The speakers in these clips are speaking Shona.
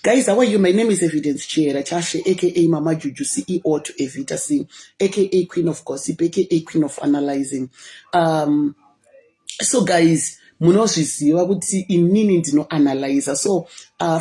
Guys, how are you? My name is Evidence Chihera Chashe, aka Mama Juju, CEO to Evita C, aka Queen of Gossip, aka Queen of Analyzing. So guys, munozviziva kuti inini ndinoanalyza. So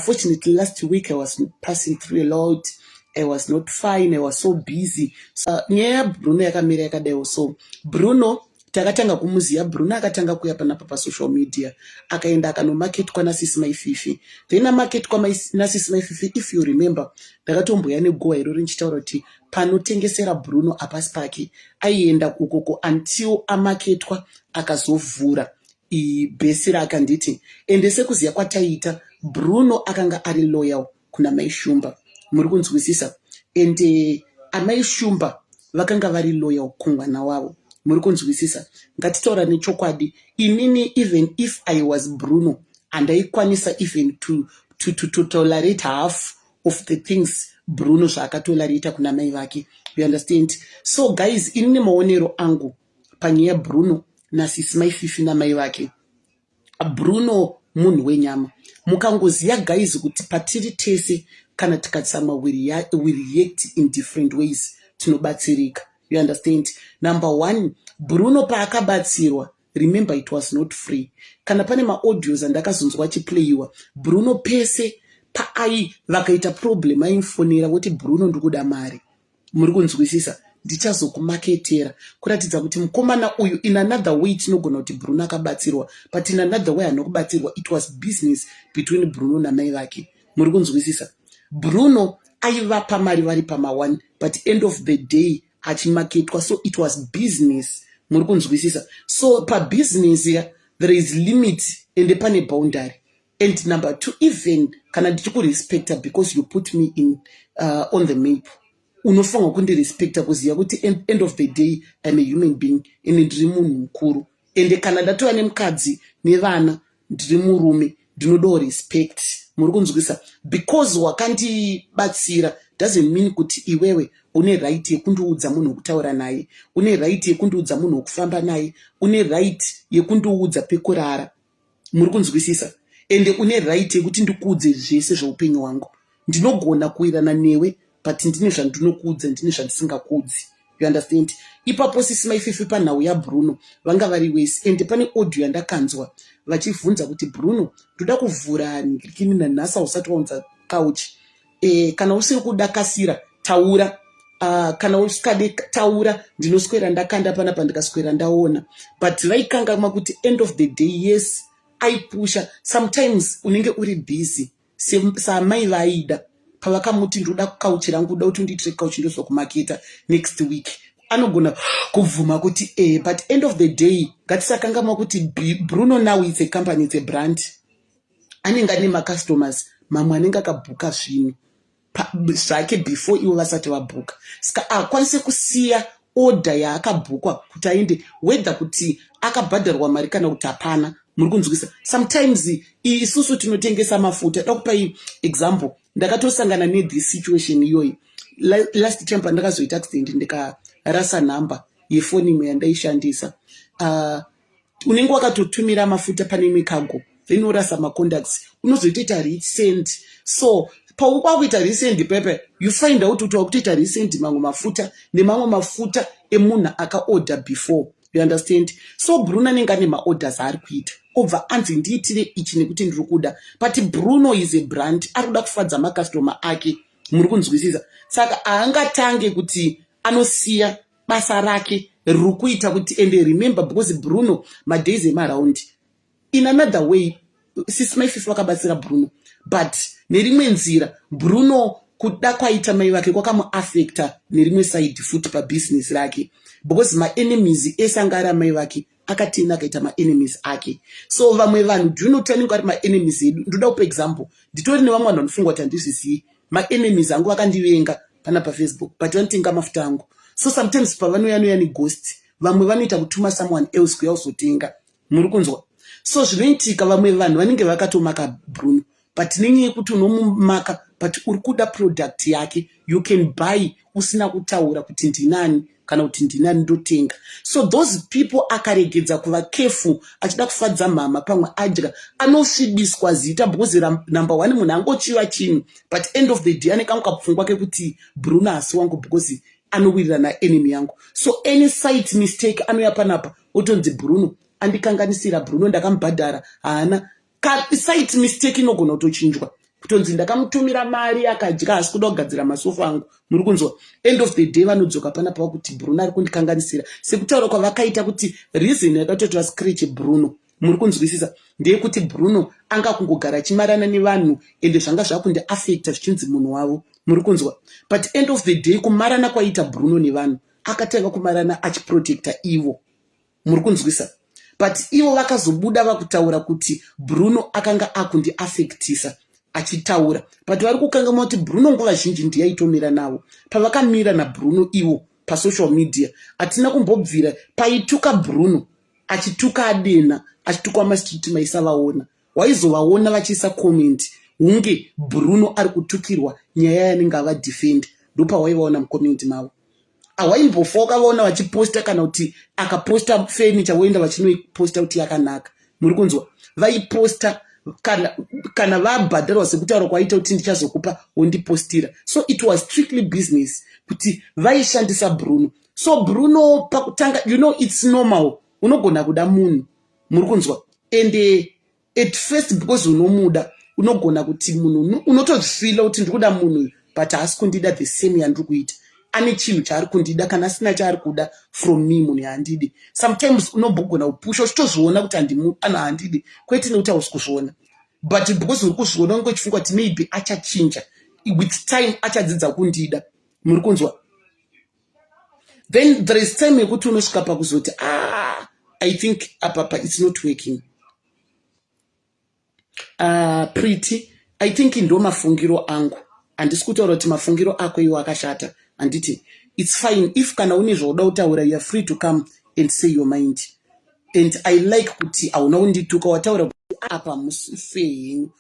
fortunately last week I was passing through a lot. I was not fine, I was so busy. So nyaya yaBruno yakamira yakadaiwo. So Bruno takatanga kumuziva, Bruno akatanga kuya panapa pasocial media, akaenda akanomaketwa nasisi Maififi. Then amaketwa nasisi Maififi, if you remember, ndakatomboya neguva iroro ndichitaura kuti panotengesera Bruno hapasi pake. Aienda ukoko until amaketwa, akazovhura bhesi rake, handiti? Ende sekuziva kwataiita, Bruno akanga ari loyal kuna Maishumba, muri kunzwisisa? Ende amai Shumba vakanga vari loyal kumwana wavo, muri kunzwisisa? Ngatitaura nechokwadi, inini even if I was Bruno, handaikwanisa even to tolerate half of the things Bruno zvaakatolerata kuna mai vake, you understand? So guys, inini maonero angu panyaya yaBruno nasisi Maififi namai vake, Bruno munhu wenyama. Mukangoziva guys kuti patiri tese, kana tikatsamwa, we react in different ways, tinobatsirika, you understand? Number one, Bruno paakabatsirwa, remember, it was not free. Kana pane maaudios andakazonzwa achiplayiwa, Bruno pese paai vakaita problem aimufonera voti, "Bruno, ndikuda mari," muri kunzwisisa? "Ndichazokumaketera." Kuratidza kuti mukomana uyu, in another way tinogona kuti Bruno akabatsirwa, but in another way haana kubatsirwa. It was business between Bruno namai vake, muri kunzwisisa? Bruno aivapa mari vari pama1, but end of the day achimaketwa. So it was business, muri kunzwisisa? So pabusiness ya there is limit, ende pane boundary. And number two, even kana ndichikurespecta because you put me in on the map, unofanirwa kundirespecta, kuziva kuti end of the day I'm a human being, ende ndiri munhu mukuru. Ende kana ndatova nemukadzi nevana, ndiri murume, ndinodawo respect, muri kunzwisa? Because wakandibatsira doesn't mean kuti iwewe une right yekundiudza munhu wekutaura naye, une right yekundiudza munhu wekufamba naye, une right yekundiudza pekurara, muri kunzwisisa? Ende une right yekuti ndikuudze zvese zveupenyu hwangu. Ndinogona kuwirana newe, but ndine zvandinokuudza, ndine zvandisingakuudzi, you understand? Ipapo sisi Maififi panhau yaBruno vanga vari wese. Ende pane audio yandakanzwa vachibvunza kuti, "Bruno, ndoda kuvhura ngirikini nanhasi, hausati waunza couch. Kana usiri kuda, kasira, taura. Kana usikade, taura, ndinoswera ndakanda panapa, ndikaswera ndaona." But vaikangamwa kuti end of the day, yes, aipusha. Sometimes unenge uri busy samai vaida pavakamuti, "Ndoda couch rangu, uda kuti undiitire couch, ndozokumaketa next week." Anogona kubvuma kuti but end of the day ngatisakangamwa kuti Bruno now it's a company, it's a brand. Anenge ane macustomers, mamwe anenge akabhuka zvinhu zvake before ivo vasati vabhuka. Saka akwanise kusiya order yaakabhukwa kuti aende, whether kuti akabhadharwa mari kana kuti hapana, muri kunzwisa? Sometimes isusu tinotengesa mafuta, da kupai example, ndakatosangana nethis situation iyoyi last time pandakazoita accident, ndikarasa nhamba yefoni imwe yandaishandisa. Unenge wakatotumira mafuta pane imwe cargo, then worasa macontacts, unozoitoita resend. So paukwakuita resend pepe, you find out kuti wakutoita resend mamwe mafuta nemamwe mafuta emunhu akaorder before, you understand? So Bruno anenge ane maorders aari kuita, obva anzi, "Ndiitire ichi nekuti ndiri kuda." But Bruno is a brand, ari kuda kufadza makastoma ake, muri kunzwisisa? Saka haangatange kuti anosiya basa rake riri kuita kuti. Ende remember, because Bruno madays emaraundi, in another way sisi Maififi vakabatsira Bruno, but nerimwe nzira Bruno kuda kwaita mai vake kwakamuafecta nerimwe side futi pabhizinesi rake, because maenemies ese anga ari amai vake akatena akaita maenemies ake. So vamwe vanhu, do you know kuti anenge ari maenemies edu? Ndoda kupa example, nditori nevamwe vanhu vanofunga kuti handizvizii, maenemies angu, vakandivenga pana paFacebook, but vanotenga mafuta angu. So sometimes pavanouya noya neghost, vamwe vanoita kutuma someone else kuya kuzotenga, muri kunzwa? So zvinoitika, vamwe vanhu vanenge vakatomaka Bruno, but nenyaya yekuti unomumaka But uri kuda product yake, you can buy usina kutaura kuti ndinani kana kuti ndinani, ndotenga. So those people, akaregedza kuva careful achida kufadza mama, pamwe adya, anosvibiswa zita, because number one, munhu angochiva chinhu, but end of the day ane kamwe kapfungwa kekuti Bruno hasi wangu because anowirirana naenemy yangu. So any slight mistake, anouya panapa otonzi Bruno andikanganisira, Bruno ndakamubhadhara haana. Slight mistake inogona kutochinjwa kutonzi ndakamutumira mari, akadya, asi kuda kugadzira masofa angu. Muri kunzwa? End of the day vanodzoka panapa vakuti Bruno ari kundikanganisira, sekutaura kwavakaita kuti reason yakatoti vascratche Bruno, muri kunzwisisa, ndeyekuti Bruno anga kungogara achimarana nevanhu, ende zvanga zvakundiafecta, zvichinzi munhu wavo. Muri kunzwa? But end of the day, kumarana kwaiita Bruno nevanhu, akatanga kumarana achiprotecta ivo. Muri kunzwisa? But ivo vakazobuda vakutaura kuti Bruno akanga akundiafectisa achitaura, but vari kukangamwa kuti Bruno nguva zhinji ndiyaitomira navo. Pavakamira naBruno ivo pasocial media, hatina kumbobvira paituka Bruno achituka adena, achitukwa mastreet, maisavaona. Waizovaona vachiisa comment hunge Bruno ari kutukirwa nyaya yanenge avadefend, ndopawaivaona mucomment mavo. Hawaimbofa wakavaona vachiposta, kana kuti akaposta furniture voenda vachinoiposta kuti yakanaka. Muri kunzwa? Vaiposta kana vabhadharwa, sekutaura kwaita kuti ndichazokupa wondipostira. So it was strictly business kuti vaishandisa Bruno. So Bruno pakutanga, it's normal, unogona kuda munhu, muri kunzwa, and at first because unomuda, unogona kuti munhu unotozvifeela kuti ndiri kuda munhu uyu, but haasi kundida the same yandiri kuita. Ane chinhu chaari kundida, kana asina chaari kuda from me, munhu yaandidi. Sometimes unombogona kupusha uchitozviona kuti ana handidi, kwete nekuti hausi kuzviona, but because uri kuzviona, unge uchifunga kuti maybe achachinja with time, achadzidza kundida. Muri kunzwa? Then there is time yekuti unosvika pakuzoti, "Ah, I think apapa it's not working." Pretty, I think ndo mafungiro angu. Handisi kutaura kuti mafungiro ako iwo akashata, handiti? It's fine. If kana une zvauda kutaura, you are free to come and say your mind. And I like kuti hauna kundituka, wataura kuti apa mufe henyu,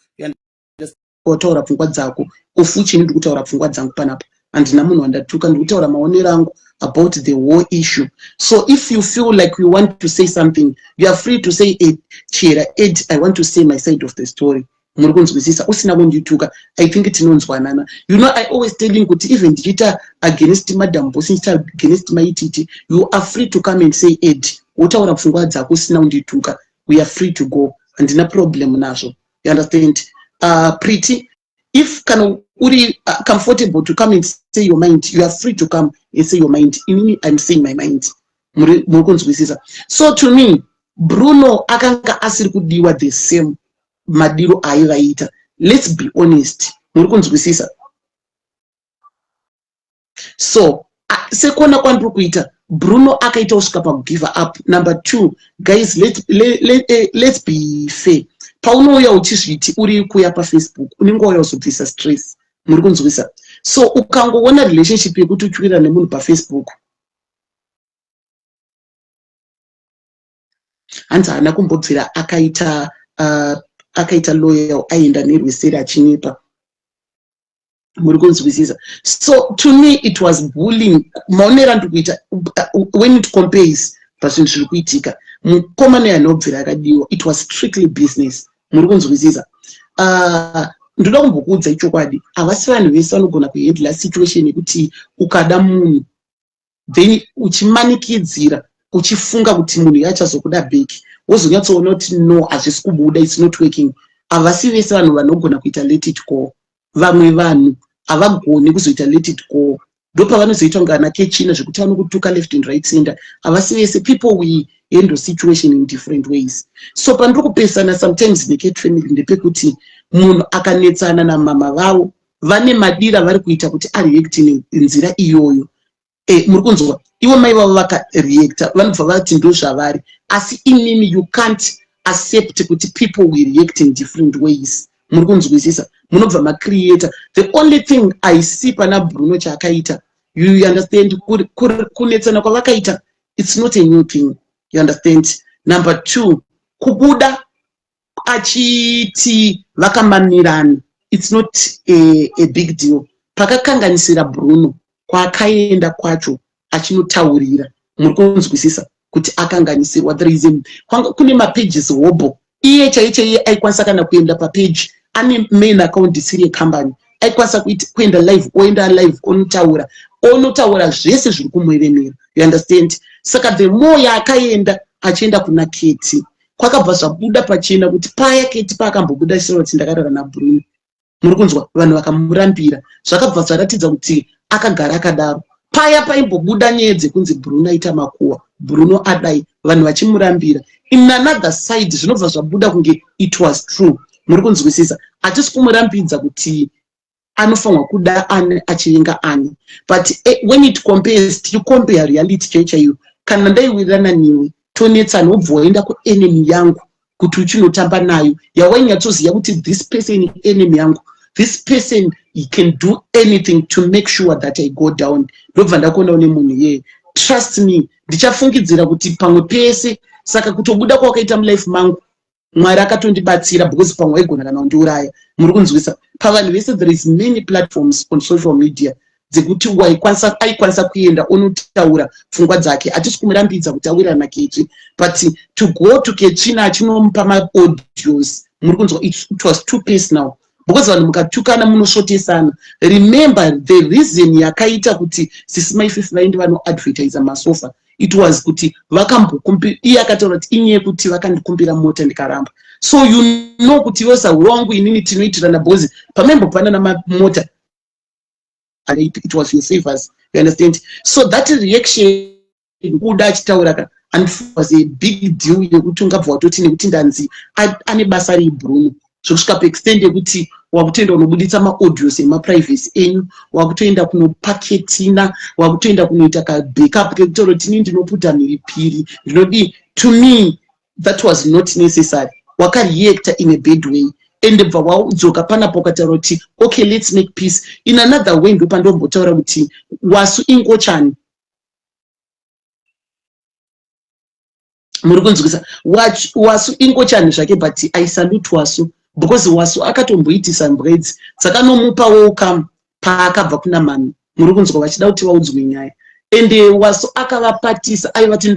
wataura pfungwa dzako. Ofuchini, ndiri kutaura pfungwa dzangu panapa, handina munhu wandatuka, ndiri kutaura maonero angu about the war issue. So if you feel like you want to say something, you are free to say, "Chera Ed, I want to say my side of the story." Muri kunzwisisa? Usina kundituka, I think tinonzwanana. I always telling kuti even ndichiita against Madam Boss, ndichiita against Maititi, you are free to come and say, "Ed," wotaura pfungwa dzako usina kundituka. We are free to go, handina problem nazvo. You understand? Pretty, if kana uri comfortable to come and say your mind, you are free to come and say your mind. Inini I'm saying my mind. Muri kunzwisisa? So to me, Bruno akanga asiri kudiwa the same madiro aivaita, let's be honest. Muri kunzwisisa? So sekuona kwandiri kuita, Bruno akaita kusvika pakugive up. Number two, guys, let's be fair. Paunouya uchizviti uri kuya paFacebook, unenge wauya kuzobvisa stress. Muri kunzwisa? So ukangoona relationship yekuti uchiwirira nemunhu paFacebook, hanzi haana kumbobvira akaita loyal, aenda nerweseri achinyepa. Muri kunzwisisa? So to me it was bullying, maonero andiri kuita. When it compares pazvinhu zviri kuitika, mukomana yanobvira akadiwa, it was strictly business. Muri kunzwisisa? Ndoda kumbokuudzai chokwadi, havasi vanhu vese vanogona kuhandla situation yekuti ukada munhu, then uchimanikidzira, uchifunga kuti munhu yachazokuda back, wozonyatsoona kuti no, hazvisi kubuda, it's not working. Havasi vese vanhu vanogona kuita let it go. Vamwe vanhu havagoni kuzoita let it go, ndopavanozoita kunge ana kechina, zvekuti vanokutuka left and right center. Havasi vese. People, we handle situation in different ways. So pandiri kupesana sometimes neCat Family ndepekuti munhu akanetsana namama vavo, vane madira vari kuita kuti areact nenzira iyoyo. Muri kunzwa? Ivo mai vavo vakareacta, vanobva vati ndo zvavari, asi imimi you can't accept kuti people will react in different ways. Muri kunzwisisa? Munobva macreata. The only thing I see pana Bruno chaakaita, you understand, kunetsana kwavakaita, it's not a new thing, you understand? Number two, kubuda achiti vakamamirana, It's not a big deal. Pakakanganisira Bruno, kwaakaenda kwacho achinotaurira, muri kunzwisisa kuti akanganisirwa? There is a, kune mapages hobho. Iye chaiye chaiye aikwanisa kana kuenda papage, ane main account isiri yecompany, aikwanisa kuenda live, oenda live, onotaura zvese zviri kumuremera, you understand? Saka the more yaakaenda achienda kuna Keti, kwakabva zvabuda pachena kuti paya Keti paakambobuda achitaura kuti ndakarara naBruno, muri kunzwa, vanhu vakamurambira. Zvakabva zvaratidza kuti akagara akadaro. Paya paimbobuda nyaya dzekunzi Bruno aita makuhwa, Bruno adai, vanhu vachimurambira. In another side, zvinobva zvabuda kunge it was true, muri kunzwisisa? Hatisi kumurambidza kuti anofanirwa kuda ani, achivenga ani, but when it compares, tichicompare reality chaiyo chaiyo, kana ndaiwirirana newe, tonetsana, wobva waenda kuenemy yangu kuti uchinotamba nayo, yawainyatsoziva kuti this person, enemy yangu, this person, he can do anything to make sure that I go down, ndobva ndakuona une munhu iyeye, trust me, ndichafungidzira kuti pamwe pese. Saka kutobuda kwawakaita mulife mangu, Mwari akatondibatsira, because pamwe waigona kana kundiuraya, muri kunzwisa? Pavanhu vese, there is many platforms on social media dzekuti aikwanisa kuenda onotaura pfungwa dzake. Hatisi kumurambidza kuti awirana naKetsvi, but to go to Ketsvina achinomupa maaudios, muri kunzwa, it was too personal, because vanhu mukatukana munosvotesana. Remember, the reason yakaita kuti Sisi Maififi vaende vanoadvertisa masofa, it was kuti vakambokumbi, iye akataura kuti inyaya yekuti vakandikumbira mota ndikaramba. So you know kuti iwe sahuro wangu, inini tinoitirana, because pamaimbopanana mamota, it was your favors, you understand? So that reaction kuda achitaura ka and was a big deal yekuti ungabva watoti nekuti ndanzi ane basa reBruno, zvokusvika paextend yekuti wakutoenda unobuditsa maaudios emaprivacy enyu, wakutoenda kunopaketina, wakutoenda kunoita kabackup kekutaura kuti ini ndinoputa mhiripiri, ndinodii. To me, that was not necessary. Wakareacta in a bad way, and bva wadzoka panapo ukataura kuti okay, let's make peace. In another way, ndopandombotaura kuti Wasu ingochani, muri kunzwisa? Wasu ingochani zvake, but I salute Wasu, because Wasu akatomboitisa mbwedzi dzakanomupa welcome paakabva kuna mami, muri kunzwa, vachida kuti vaudzwe nyaya. Ende Wasu akavapatisa, aivati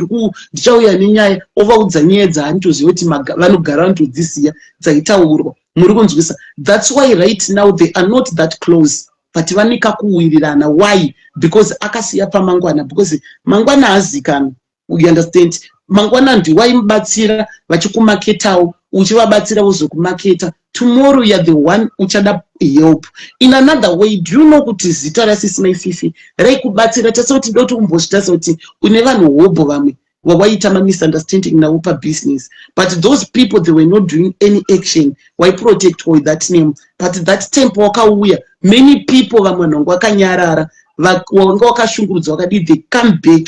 ndichauya nenyaya, ovaudza nyaya dzaanotoziva kuti vanogara vanotodziziva dzaitaurwa, muri kunzwisa? That's why right now they are not that close, but vane kakuwirirana. Why? Because akasiya pamangwana, because mangwana hazikanwa, you understand? Mangwana ndiwaimubatsira vachikumaketawo, uchivabatsira vozokumaketa. Tomorrow you are the one uchada help. In another way, do you know kuti zita raSisi Maififi raikubatsira? Tase kuti ndoti umbozvitarisa kuti une vanhu hobho vamwe wawaita mamisunderstanding navo pabusiness, but those people, they were not doing any action. Waiprotectwa with that name, but that time pawakauya, many people, vamwe vanhu vanga vakanyarara, wanga wakashungurudzwa, wakadii, they come back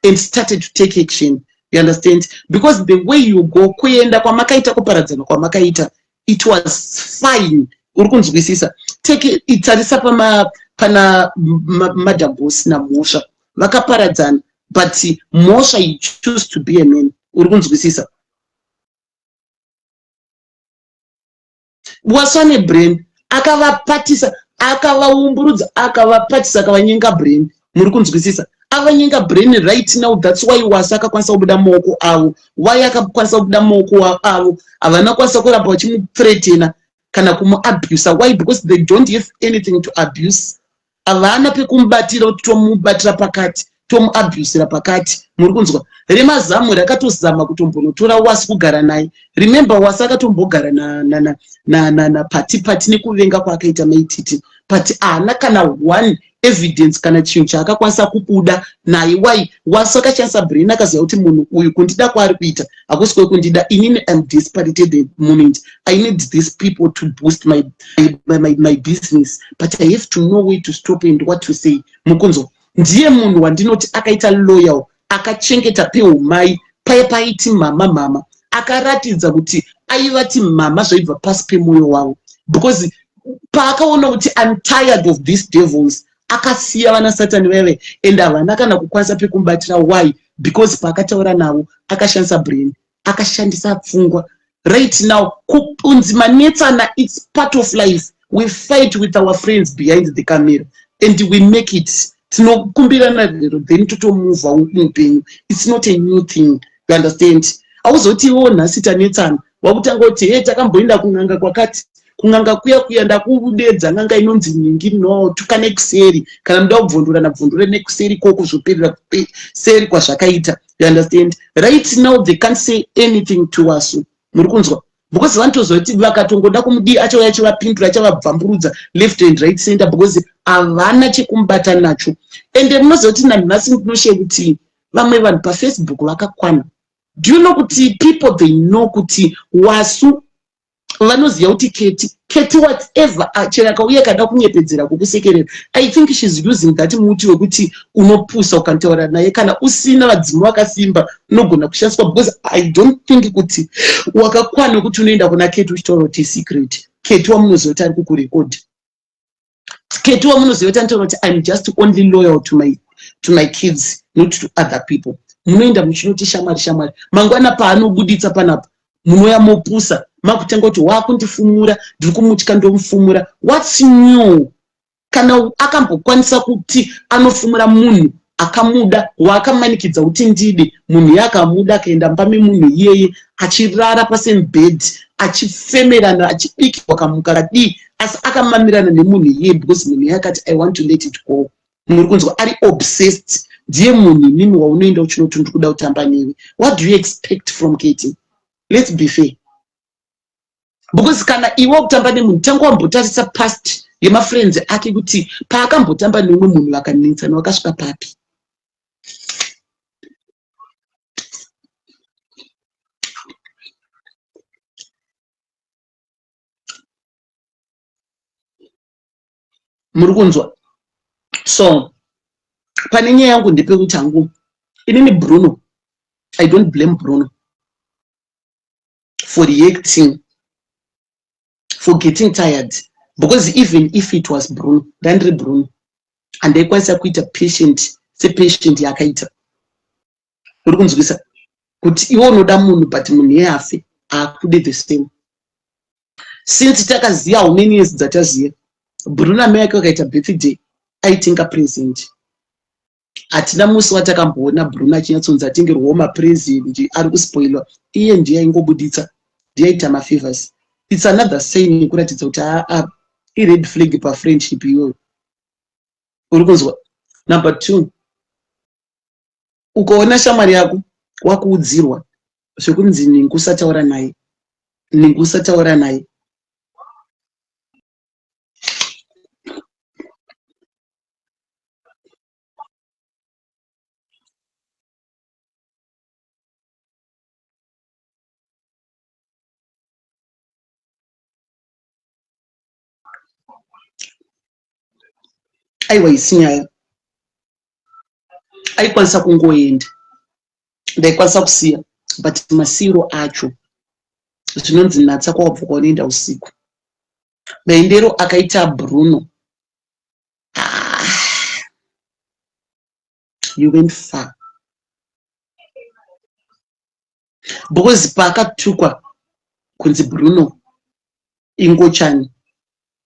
and started to take action, you understand? Because the way you go, kuenda kwamakaita, kuparadzana kwamakaita, it was fine, uri kunzwisisa? Take, tarisa pana Madam Boss naMhosva, vakaparadzana, but Mhosva, he choose to be a man, uri kunzwisisa? Waswa nebrain, akavapatisa, akavaumburudza, akavapatisa, akavanyenga brain, muri kunzwisisa? Avanyenga brain. Right now, that's why Wasi akakwanisa kubuda maoko avo. Why akakwanisa kubuda maoko avo? Havana kukwanisa kuramba vachimupretena kana kumuabusa. Why? Because they don't have anything to abuse. Havana pekumubatira kuti tomubatira pakati, tomuabusira pakati, muri kunzwa? Remazamu rakatozama kutombonotora Wasi kugara naye. Remember, Wasi akatombogara napati pati nekuvenga kwaakaita Maititi, but haana kana one evidence kana chinhu chaakakwanisa kubuda naye. Why? Wasi akashandisa brain, akaziva kuti munhu uyu kundida kwaari kuita hakusi kwekundida inini. Am desperate at the moment. I need these people to boost my business, but I have to know where to stop and what to say, mukunzwa? Ndiye munhu wandinoti akaita loyal, akachengeta peumai. Paya paiti mama mama, akaratidza kuti aivati mama zvaibva pasi pemwoyo wavo, because paakaona kuti I'm tired of these devils, akasiya vana Satani vaive, and havana kana kukwanisa pekumubatira. Why? Because paakataura navo, akashandisa brain, akashandisa pfungwa. Right now, kunzi manetsana, it's part of life. We fight with our friends behind the camera and we make it. Tinokumbirana rero then totomuvha muupenyu. It's not a new thing, you understand? Hauzoti iwewo nhasi tanetsana wakutanga kuti he takamboenda kun'anga kwakati kun'anga kuya kuya ndakudedza n'anga inonzi nyingi no tuka nekuseri kana muda kubvondorana bvondore nekuseri koko zvoperera seri kwazvakaita, you understand? Right now they can't say anything to us, muri kunzwa? Because vanotoziva kuti vakatongoda kumudii achauya achivapindura, achavabvamburudza left and right center because havana chekumubata nacho. Ende munoziva kuti nanhasi ndinoshe kuti vamwe vanhu paFacebook vakakwana. Do you know kuti people, they know kuti Wasu vanoziva kuti Keti, Keti whatever, ah, chero akauya kada kunyepedzera kukusekerera, I think she's using that muti wekuti unopusa ukantaura naye. Kana usina vadzimu vakasimba unogona kushandiswa, because I don't think kuti wakakwana wekuti unoenda kuna Keti uchitaura kuti secret. Keti wamunoziva kuti ari kukurekodha, Keti wamunoziva kuti anotaura kuti I'm just only loyal to my kids, not to other people. Munoenda muchinoti shamwari shamwari, mangwana paanobuditsa panapa munoya mopusa makutanga kuti wakundifumura, ndiri kumutya, ndomufumura. What's new? Kana akambokwanisa kuti anofumura munhu akamuda, waakamanikidza kuti ndide munhu iye, akamuda, akaenda mumba memunhu iyeye, achirara pasame bed, achifemerana, achibikirwa kamuka kadii, asi akamamirana nemunhu iyeye because munhu iye akati, "I want to let it go." Muri kunzwa? Ari obsessed. Ndiye munhu inini waunoenda uchinoti ndiri kuda kutamba newe. What do you expect from Katie? Let's be fair, because kana iwe kutamba nemunhu, tanga wambotarisa past yemafriends ake kuti paakambotamba neumwe munhu vakanetsana vakasvika papi. Muri kunzwa? So pane nyaya yangu ndepekuti hangu inini Bruno, I don't blame Bruno for reacting, for getting tired, because even if it was Bruno, ndandiri Bruno, handaikwanisa kuita patient sepatient yakaita. Uri kunzwisa kuti iwe unoda munhu but munhu iye afe aakude the same. Since takaziva how many years dzataziva Bruno, amai ake vakaita birthday aitenga present. Hatina musi watakamboona Bruno achinyatsonzi atengerwawo mapresent, ari kuspoilwa. Iye ndiye aingobuditsa, ndiye aita mafavors. It's another sign yekuratidza kuti aa ired flag pafriendship iyoyo. Uri kunzwa? Number two, ukaona shamwari yako wakuudzirwa zvekunzi ningu usataura naye, ningu usataura naye, aiwa, isi nyaya aikwanisa kungoenda, ndaikwanisa kusiya, but masiro acho zvinonzi natsa kwawabva kwaunoenda usiku. Maendero akaita Bruno, ah, you went far, because paakatukwa kunzi Bruno ingochani,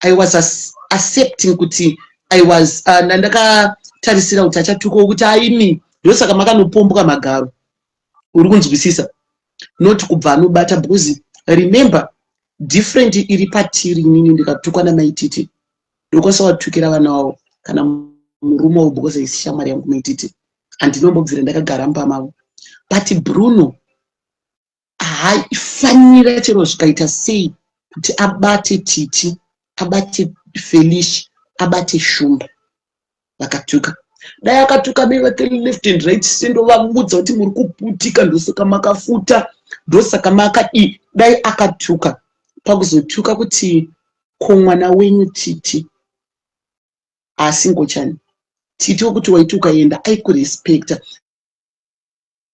I was accepting kuti I was ndandakatarisira kuti achatukwa kuti aimi, ndosaka makanopombwa magaro. Uri kunzwisisa? Not kubva anobata, because remember, different iri patiri, inini ndikatukwa namaititi ndokwanisa watukira vana vavo kana murume wavo because isi shamwari yangu Maititi, handinombobvira ndakagara mumba mavo. But Bruno haifanira chero zvikaita sei kuti abate Titi, abate Felish, abate Shumba vakatuka. Dai akatuka nevake left and right, sendovavudza kuti muri kuputika, ndosaka makafuta, ndosaka makadii. Dai akatuka pakuzotuka kuti ko mwana wenyu Titi asi ngochani, Titi wekuti waiti ukaenda aikurespecta.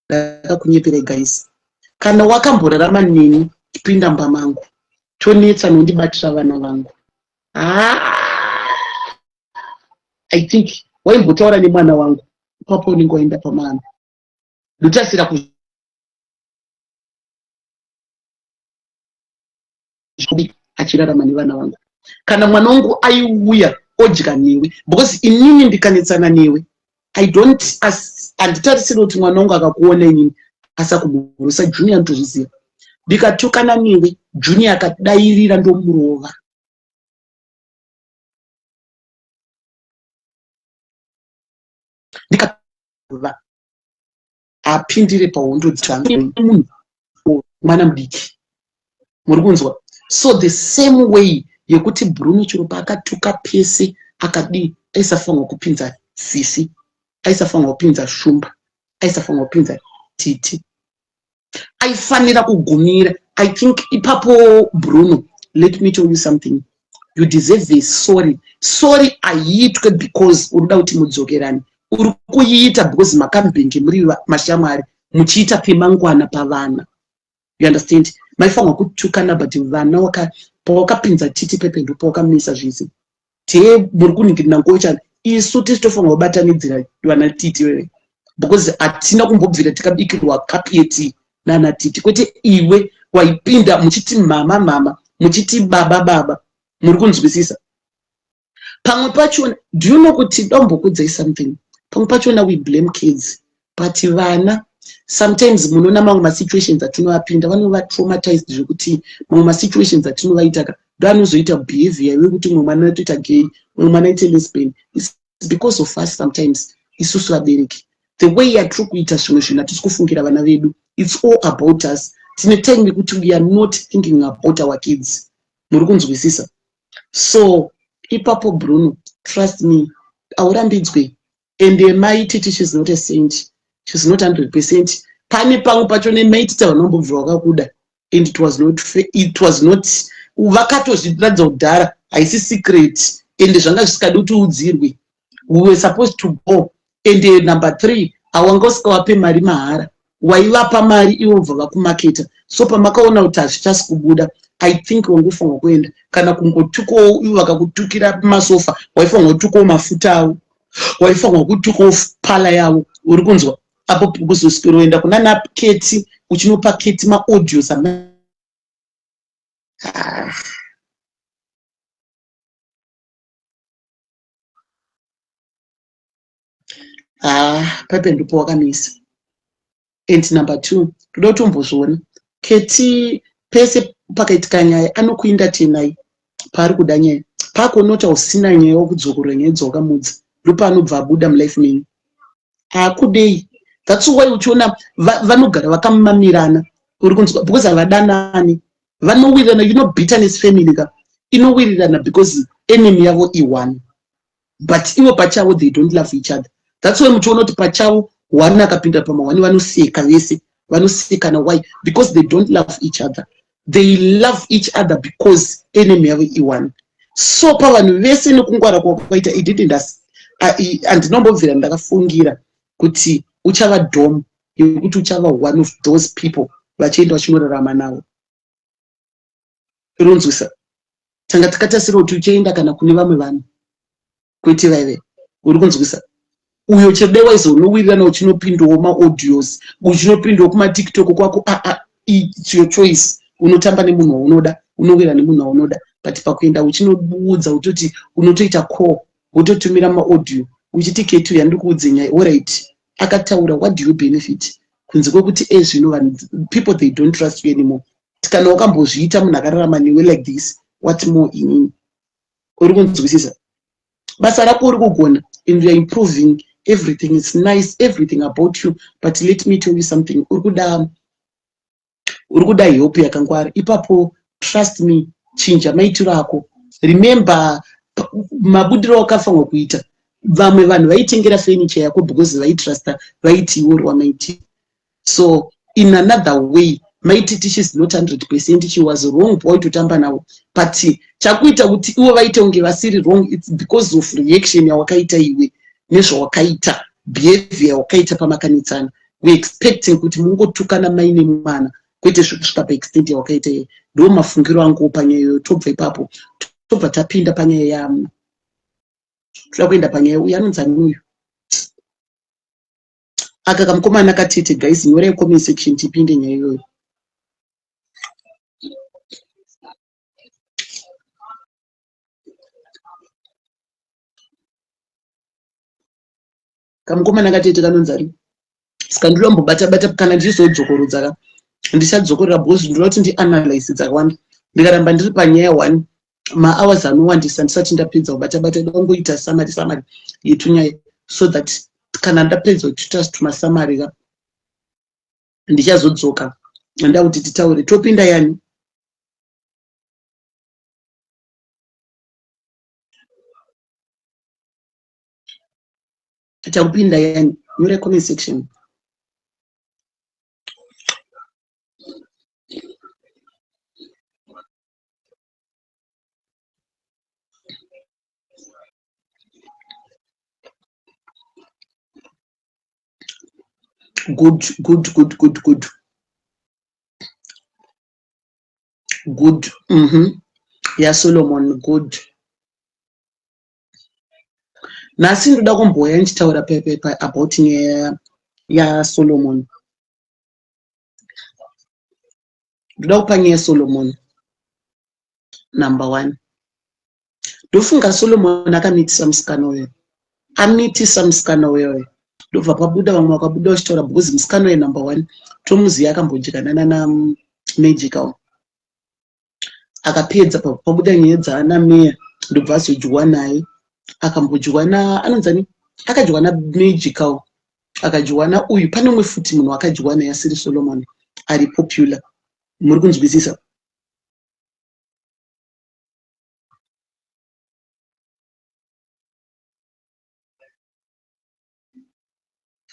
Ndakakunyeperai guys, kana wakamborarama neni, pinda mumba mangu tonetsa nondibatira vana vangu. Ah, I think waimbotaura nemwana wangu ipapo unenge waenda pamwana ndotasira achirarama nevana vangu. Kana mwana wangu aiuya odya newe, because inini ndikanetsana newe, I don't, handitarisiri kuti mwana wangu akakuona inini asakumhorosa. Junior anotozviziva. Ndikatukana newe, Junior akadairira, ndomurova. Ndikava apindire pahondo dzangu, munhu mwana mudiki, muri kunzwa? So the same way yekuti Bruno chero paakatuka pese akadii, aisafanirwa kupinza Fifi, aisafanirwa kupinza Shumba, aisafanirwa kupinza Titi, aifanira kugumira. I think ipapo, Bruno, let me tell you something, you deserve a sorry. Sorry haiitwe because uri kuda kuti mudzokerane. Uri kuiita because makambenge muri mashamwari, muchiita pemangwana pavana, you understand? Maifanirwa kutukana, but vana, pawakapinza Titi pepe, ndo pawakamisa zvese. Tee muri kuningirina ngochani, isu tisi tofanirwa kubatanidzira vana Titi wewe, because hatina kumbobvira tikabikirwa kapu yetii nana Titi, kwete iwe waipinda muchiti mama mama, muchiti baba baba, muri kunzwisisa? Pamwe pachona, do you know kuti dombokudzai something? Pamwe pachona we blame kids, but vana sometimes, munoona mamwe masituations atinovapinda, vanova traumatized zvekuti mamwe masituations atinovaita ndo anozoita behavior yekuti mumwe mwana anotoita gay, mumwe mwana aite lesbian. It's because of us sometimes, isusu vabereki, the way yatiri kuita zvimwe zvinhu, hatisi kufungira vana vedu. It's all about us. Tine time yekuti we are not thinking about our kids, muri kunzwisisa? So ipapo, Bruno, trust me, haurambidzwe. Ende Maititi, she's not a saint, she's not 100%. Pane pamwe pacho nemaititi vanombobva vakakuda, and it was not, vakatozviratidza kudhara, haisi secret, ende zvanga zvisikadi kuti udzirwe. We were supposed to go. And number three, awanga usingavape mari mahara, waivapa mari ivo bva vakumaketa. So pamakaona kuti hazvichasi kubuda, I think wangofanirwa kuenda kana kungotukawo ivo vakakutukira masofa, waifanirwa kutukawo mafuta avo, waifanirwa kutukawo pala yavo, uri kunzwa? Apo kuzoswero kuna naKeti, uchinopa Keti maaudios ama, ah. Ah, pepe ndipo wakamisa. And number two, toda kutombozviona Keti pese pakaitika nyaya anokuinda tenai paari kuda nyaya, paakuonota usina nyaya wokudzokorora nyaya dzawakamudza, ndopaanobva abuda mulife menyu haakudei. That's why uchiona vanogara vakamamirana, uri kunzwa? Because havadanani, vanowirirana. You know, bitterness family ka inowirirana because enemy yavo ione, but ivo pachavo they don't love each other. That's why muchiona kuti pachavo one akapinda pamahwani vanoseka vese, vanosekana. Why? Because they don't love each other. They love each other because enemy yavo ione. So pavanhu vese nekungwara kwakaita, ididn't, handinombobvira ndakafungira kuti uchava dom yekuti uchava one of those people vachienda vachinorarama navo, rinonzwisa. Tanga takatasira kuti uchaenda kana kune vamwe vanhu, kwete vaive, uri kunzwisa? Uyo chede waizonowirirana, uchinopindawo maaudios, uchinopindawo kumaTikTok kwako. Aa, ah, it's your choice. Unotamba nemunhu waunoda, unowira nemunhu waunoda, but pakuenda uchinoudza utoti unotoita call, wototumira maaudio uchiti, "Ketu, yandikuudze nyaya." Alright, akataura, what do you benefit kunze kwekuti ezvino vanhu, people, they don't trust you anymore? Kana wakambozviita munhu akararama newe like this, what more inini? Uri kunzwisisa? Basa rako uri kugona and you are improving, everything is nice, everything about you, but let me tell you something, uri kuda help yakangwara ipapo. Trust me, chinja maitiro ako. Remember mabudiro wakafanirwa kuita. Vamwe vanhu vaitengera furniture yako because vaitrusta, vaiti iwe uri wamaiti. So in another way, Maititi, she's not 100%. She was wrong pawaitotamba navo, but chakuita kuti ivo vaite kunge vasiri wrong, it's because of reaction yawakaita iwe nezvawakaita, behavior yawakaita pamakanitsana. We expecting kuti mungotukana mai nemwana, kwete zvekusvika paextent yawakaita iye. Ndo mafungiro angu panyaya iyoyo. Tobva ipapo, tobva tapinda panyaya ya, toda kuenda panyaya uyu anonzi ani uyu, aka kamukomana katete. Guys, nyorai comment section tipinde nyaya iyoyo. Kamukomana katete kanonzi ani? Saka ndinoda kumbobata bata kana ndichizodzokorodza ka ndichadzokorora because ndinoda kuti ndianalyze dzakawanda. Ndikaramba ndiri panyaya one mahours anowandisa ndisati ndapedza kubata bata ndoda kungoita summary summary yetunyaya so that kana ndapedza kutuita tumasamari ka ndichazodzoka nda kuti titaure topinda yani. Takupinda yani nyore comment section. Good, good, good, good, good. Good. Ya Solomon, good. Nhasi ndoda kumbouya ndichitaura pepepa about nyaya yaSolomon. Ndoda kupa nyaya yaSolomon number one. Ndofunga Solomon akamitisa musikana uyo. Amitisa musikana uyo. Ndobva pabuda vamwe vakabuda vachitaura because musikana uyo number one tomuziva akambodyanana naMagical. Akapedza pabuda nyaya dzaana meya ndobva azodyiwa naye. Akambodyiwa na anonzi ani? Akadyiwa naMagical. Akadyiwa nauyu. Pane umwe futi munhu wakadyiwa naye asiri Solomon ari popular. Muri kunzwisisa?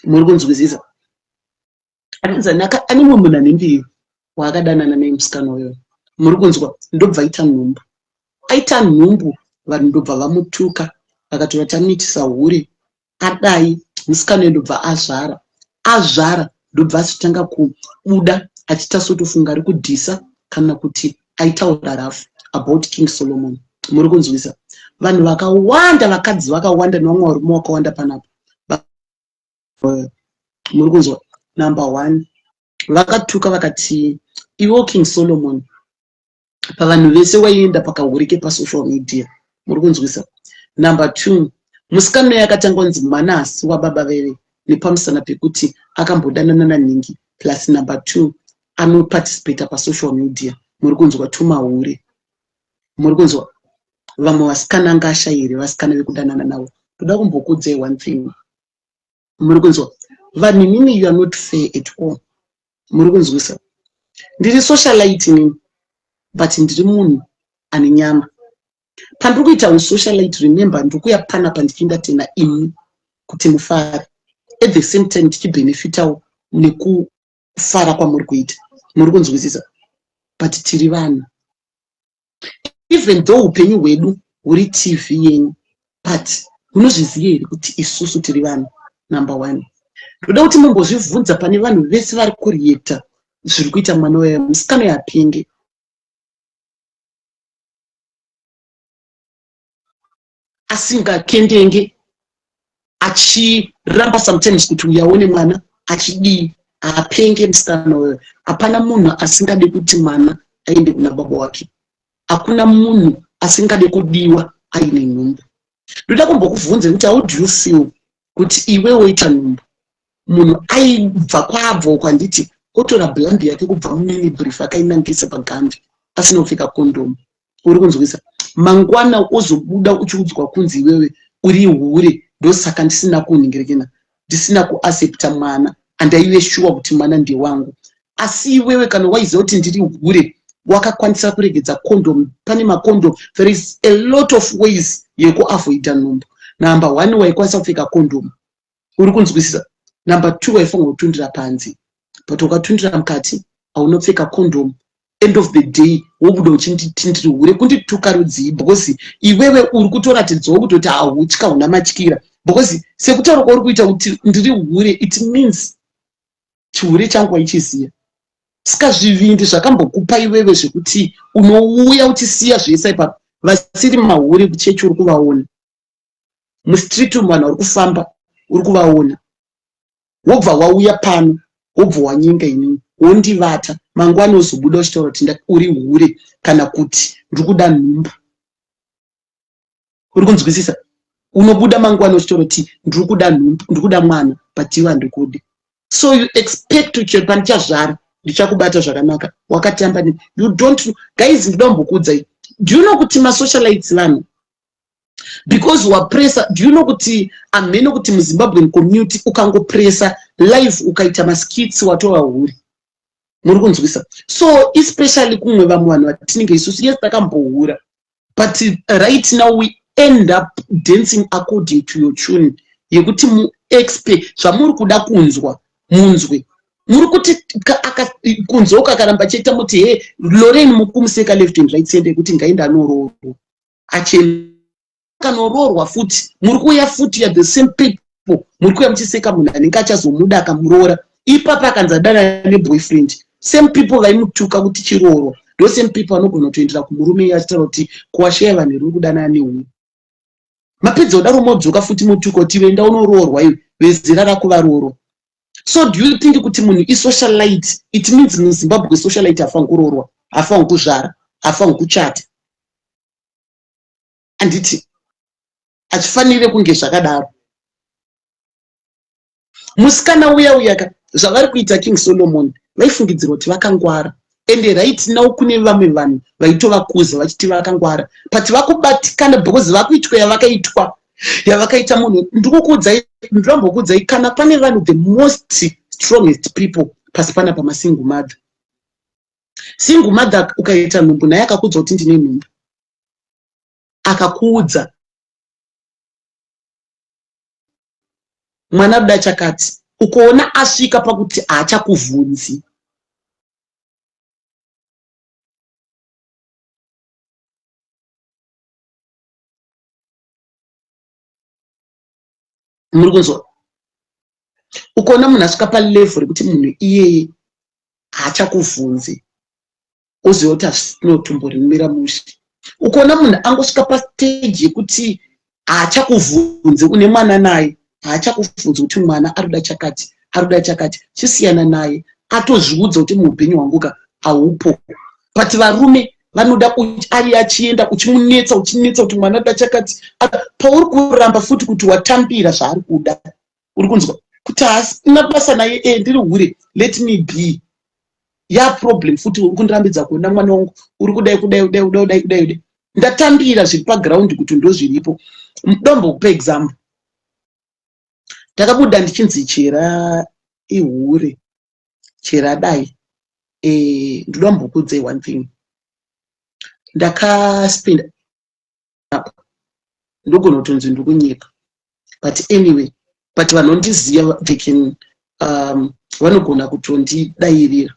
Muri kunzwisisa? Anonzi ani? Ane mumwe munhu ane mbiri waakadanana naye musikana uyoyo. Muri kunzwa? Ndobva aita nhumbu. Aita nhumbu vanhu ndobva vamutuka vakatora tamuitisa hure adai musikana uyo ndobva azvara. Azvara ndobva azotanga kubuda achiita sotofunga ari kudhisa kana kuti aitaura rafu about King Solomon. Muri kunzwisa? Vanhu vakawanda, vakadzi vakawanda nevamwe varume vakawanda panapa. Muri kunzwa? Number one, vakatuka vakati iwo King Solomon pavanhu vese waienda pakahurike pasocial media. Muri kunzwisa? Number two, musikana uyo akatanga kunzi mwana asi wababa veve nepamusana pekuti akambodanana nanhingi plus number two anoparticipata pasocial media. Muri kunzwa? Tumahure. Muri kunzwa? Vamwe vasikana anga ashayi here vasikana vekudanana navo? Ndoda kumbokuudzai one thing. Muri kunzwa? Vanhu imimi, you are not fair at all. Muri kunzwisa? Ndiri socialite inini, but ndiri munhu ane nyama. Pandiri kuita usocialite, remember, ndiri kuuya panapa ndichientertaina imi kuti mufare, at the same time tichibhenefitawo nekufara kwamuri kuita. Muri kunzwisisa? But tiri vanhu, even though upenyu hwedu huri TV yenyu, but munozviziva here kuti isusu tiri vanhu? Number one, ndoda kuti mumbozvibvunza pane vanhu vese vari kureacta zviri kuita mwana wayo musikana yapenge asingakendenge achiramba sometimes kuti uyaone mwana achidii. Haapenge musikana uyoyo. Hapana munhu asingade kuti mwana aende kuna baba wake. Hakuna munhu asingade kudiwa aine nhumbu. Ndoda kumbokubvunza kuti how do you feel kuti iwe woita nhumbu, munhu aibva kwaabva uko, handiti, otora blambi yake kubva mumini brief akainangisa pagambi asina kupfeka kondomu? Uri kunzwisa? Mangwana ozobuda uchiudzwa kunzi iwewe uri hure, ndosaka ndisina kunhingirekena, ndisina kuaccepta mwana, andaive shuwa kuti mwana ndewangu. Asi iwewe kana waiziva kuti ndiri hure, wakakwanisa kuregedza condom. Pane macondom, there is a lot of ways yekuavoida nhumbu. Number one, waikwanisa kupfeka condom. Uri kunzwisisa? Number two, waifanira kutundira panze, but ukatundira mukati haunopfeka condom. End of the day wobuda uchinditi ndiri hure, kundituka rudzii? Because iwewe uri kutoratidzawo kutoti hautya, huna matyira, because sekutaura kwauri kuita kuti ndiri hure, it means chihure changu waichiziva. Saka zvivindi zvakambokupa iwewe zvekuti unouya uchisiya zvese ipapo, vasiri mahure kuchechi uri kuvaona mustreet umu, vanhu vari kufamba uri kuvaona, wobva wauya pano, wobva wanyenga inini, wondivata, mangwana uzobuda uchitaura kuti uri hure kana kuti ndiri kuda nhumbu. Uri kunzwisisa? Unobuda mangwana uchitoroti ndiri kuda nhumbu, ndiri kuda mwana, but iwe handikudi. So you expect kuti pandichazvara ndichakubata zvakanaka. Wakatamba ne you don't know. Guys, ndinoda kumbokuudzai. Do you know kuti masocialites vanhu because wapressa, do you know kuti amheno kuti muZimbabwean community ukangopressa live ukaita maskits watova hure? Muri kunzwisa? So especially kumwe vamwe vanhu vatinenge isusu, yes, takambohura, but right now we end up dancing according to your tune yekuti muexpe zvamuri kuda kunzwa munzwe. Muri kuti kunzwa ukakaramba chiita muti he Lorraine mukumuseka left and right center yekuti ngaenda anoroorwa achena akanoroorwa futi muri kuuya futi ya the same people muri kuuya muchiseka munhu anenge achazomuda akamuroora ipapa akanzi adana neboyfriend. Same people vaimutuka kuti chiroorwa ndo same people anogona kutoendera kumurume iye achitaura kuti kuwasheya vanhu iri kudanana neumwe. Mapedza kudaro modzoka futi motuka kuti enda unoroorwa iwe vezera rako varoorwa. So do you think kuti munhu isocialite, it means muZimbabwe socialite hafaniri kuroorwa, hafaniri kuzvara, hafaniri kuchata? Handiti hachifanire kunge zvakadaro. Musikana uya uyaka zvavari kuita King Solomon vaifungidzirwa kuti vakangwara, ende right now kune vamwe vanhu vaitovakuza vachiti vakangwara, but vakubatikana because vakuitwa yavakaitwa yavakaita. Munhu ndikukuudzai, ndirambokuudzai, kana pane vanhu the most strongest people pasi pana pamasingle mother. Single mother ukaita nhumbu naye akakuudza kuti ndine nhumbu, akakuudza mwana ruda chakati, ukoona asvika pakuti haachakuvhunzi. Muri kunzwa? Ukoona munhu asvika palevel rekuti munhu iyeye haachakuvhunzi, oziva kuti hazvinotomborimira mushe. Ukoona munhu angosvika pastage yekuti haachakuvhunzi une mwana naye, haachakuvhunzi kuti mwana arikuda chakati, arikuda chakati, chisiyana naye, atozviudza kuti muupenyu hwanguka haupo. But varume vanoda ari achienda uchimunetsa, uchinetsa kuti mwana arikuda chakati, pauri kuramba futi kuti watambira zvaari kuda. Uri kunzwa kuti hasina basa naye, e ndiri hure, let me be ya problem futi. Uri kundirambidza kuona mwana wangu, uri kudai kudai kudai kudai kudai kudai kudai, ndatambira zviri paground kuti ndo zviripo. Dombokupa example, ndakabuda ndichinzi chera ihure, chera dai. Ndoda kumbokuudzai one thing. Ndakaspenda apa, ndogona kutonzi ndiri kunyepa, but anyway, but vanondiziva they can vanogona kutondidairira.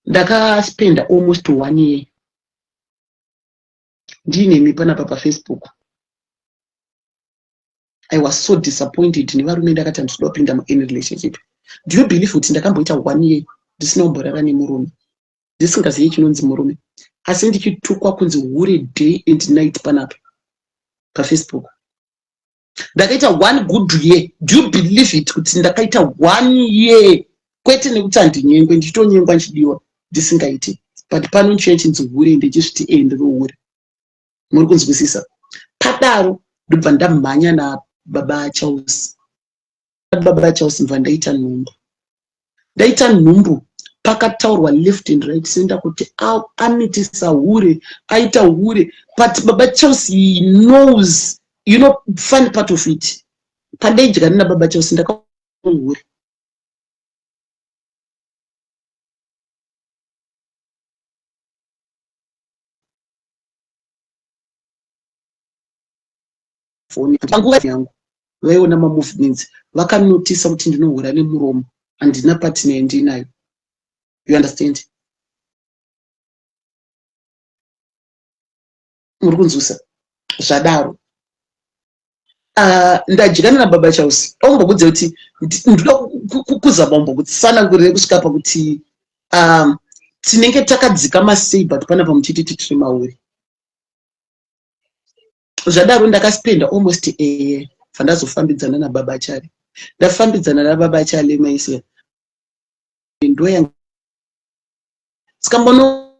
Ndakaspenda almost one year ndiinemi panapa paFacebook. I was so disappointed nevarume, ndakati handinoda kupinda muany relationship. Do you believe kuti ndakamboita one year ndisina kumborara nemurume, ndisingazivi chinonzi murume, asi ndichitukwa kunzi hure day and night panapa paFacebook? Ndakaita one good year. Do you believe it kuti ndakaita one year, kwete nekuti handinyengwe, ndichitonyengwa, ndichidiwa, ndisingaiti, but pano ndichiya chinzi hure, ndichizviti e ndiri hure? Muri kunzwisisa? Padaro ndobva ndamhanya nababa Charles. Baba Charles, ndobva ndaita nhumbu. Ndaita nhumbu, pakataurwa left and right center kuti amitisa hure, aita hure, but baba Charles, he knows. You know, funny part of it, pandaidyana nababa Charles ndakahure foni panguva yangu vaiona mamovements, vakanotisa kuti ndinohura nemuromo, handina partner yandinayo. You understand? Muri kunzwisa? Zvadaro, ndadyana nababa Charles, aumbokudza kuti ndoda kuzama kumbokutsanangurire kusvika pakuti tinenge takadzikama sei, but panapa muchiti titiri mauri. Zvadaro ndakaspenda almost a year, vandazofambidzana nababa Chale. Ndafambidzana nababa Chale, maisiya ndoya saka mbono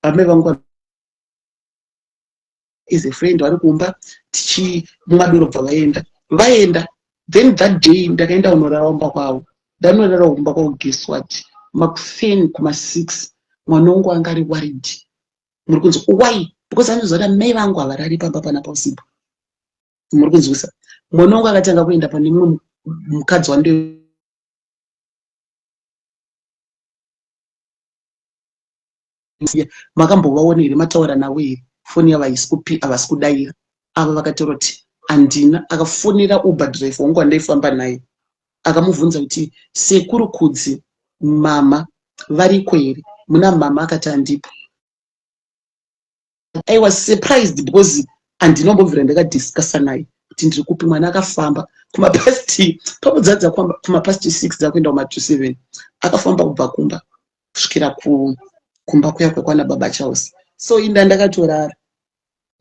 amai vangu. As a friend vari kumba tichimwa doro, bva vaenda vaenda. Then that day ndakaenda kunorara kumba kwavo. Ndanorara kumba kwavo, guess what? Makuseni kuma6 mwana wangu anga ari worried. Muri kunzwa? Why? Because anoziva kuti mai vangu havarari pamba panapa usiku. Muri kunzwisa? Mwana wangu akatanga kuenda pane mumwe mukadzi wando makambovaona here? Mataura navo here? Foni yavo havasi kudayira. Ava vakataura kuti handina. Akafonera Uber driver wangu wandaifamba naye, akamubvunza kuti, "Sekuru Kudzi, mama variko here? Muna mama?" Akati, "Handipo." I was surprised because handinombobvira ndakadiscussa naye kuti ndiri kupi. Mwana akafamba kumapast pamudzadza kumapast 6, dzakuenda kuma 7. Akafamba kubva kumba kusvikira kumba kuya kwekwana baba Charles. So inda ndakatorara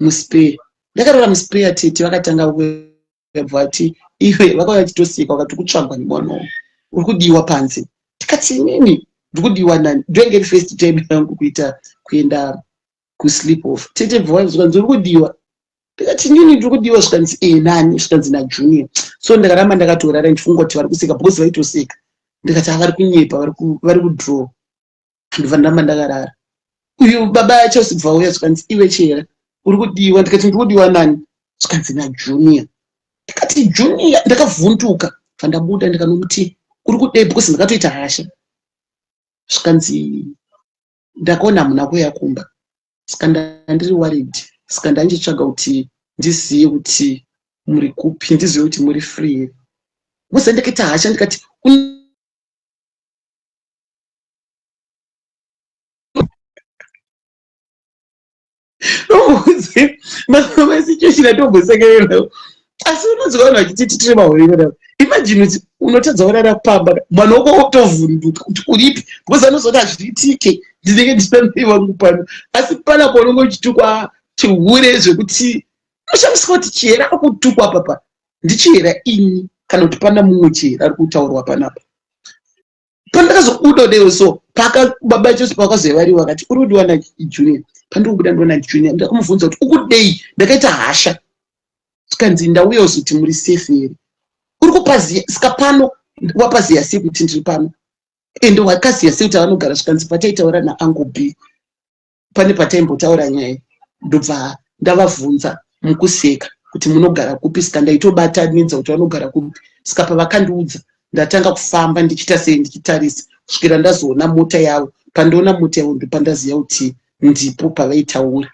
muspare, ndakarara muspare. Tete vakatanga kubva vati, "Iwe." Vakauya vachitoseka, vakati, "Kutsvagwa nemwana wangu, uri kudiwa panze." Tikati, "Inini ndiri kudiwa nani?" Ndoenge iri first time yangu kuita kuenda kusleep off. Tete bva zvikanzi, "Uri kudiwa." Ndikati, "Nini ndiri kudiwa?" Zvikanzi, "E, nani?" Zvikanzi, "NaJunior." So ndakaramba ndakatorara ndichifunga kuti vari kuseka because vaitoseka. Ndikati, "Havari kunyepa, vari kudraw." Ndobva ndaramba ndakarara. Uyu baba Chelsea bva uya, zvikanzi, "Iwe Chera, uri kudiwa." Ndikati, "Ndiri kudiwa nani?" Zvikanzi, "NaJunior." Ndikati, "Junior?" Ndakavhunduka, bva ndabuda, ndikanomuti, "Uri kudei?" Because ndakatoita hasha. Zvikanzi, "Ndakaona hamuna kuuya kumba, saka ndandiri worried, saka ndandichitsvaga kuti ndizive kuti muri kupi, ndizive kuti muri free here." Muze ndakaita hasha, ndikati, "Udze masituation atombosekerera." Asi unonzwa vanhu vachiti tiri mahure kudaro. Imagine kuti unotadza kurara pamba, mwana wako wotovhunduka kuti uripi, because anozoti, "Hazviitike, ndinenge ndina mai vangu pano." Asi panapo unonge uchitukwa chihure zvekuti unoshamisika kuti Chihera ari kutukwa papa ndiChihera ini kana kuti pana mumwe Chihera ari kutaurwa panapa. Pandakazobuda kudaiwo, so paka baba Chose pakazouya varivo, vakati, "Uri kudiwa naJunior." Pandiri kubuda ndiona Junior, ndakamubvunza kuti, "Ukudei?" Ndakaita hasha. Tikanzi, "Ndauya kuzoti muri safe here? Uri kupaziya sika pano, wapaziya sei kuti ndiri pano? Ende wakaziya sei kuti avanogara?" Zvikanzi, "Pataitaura naUncle B, pane pataimbotaura nyaya, ndobva ndavabvunza mukuseka kuti munogara kupi, saka ndaitobatanidza kuti vanogara kupi. Saka pavakandiudza, ndatanga kufamba ndichiita sei, ndichitarisa kusvikira ndazoona mota yavo. Pandiona mota yavo, ndopandaziva kuti ndipo pavaitaura."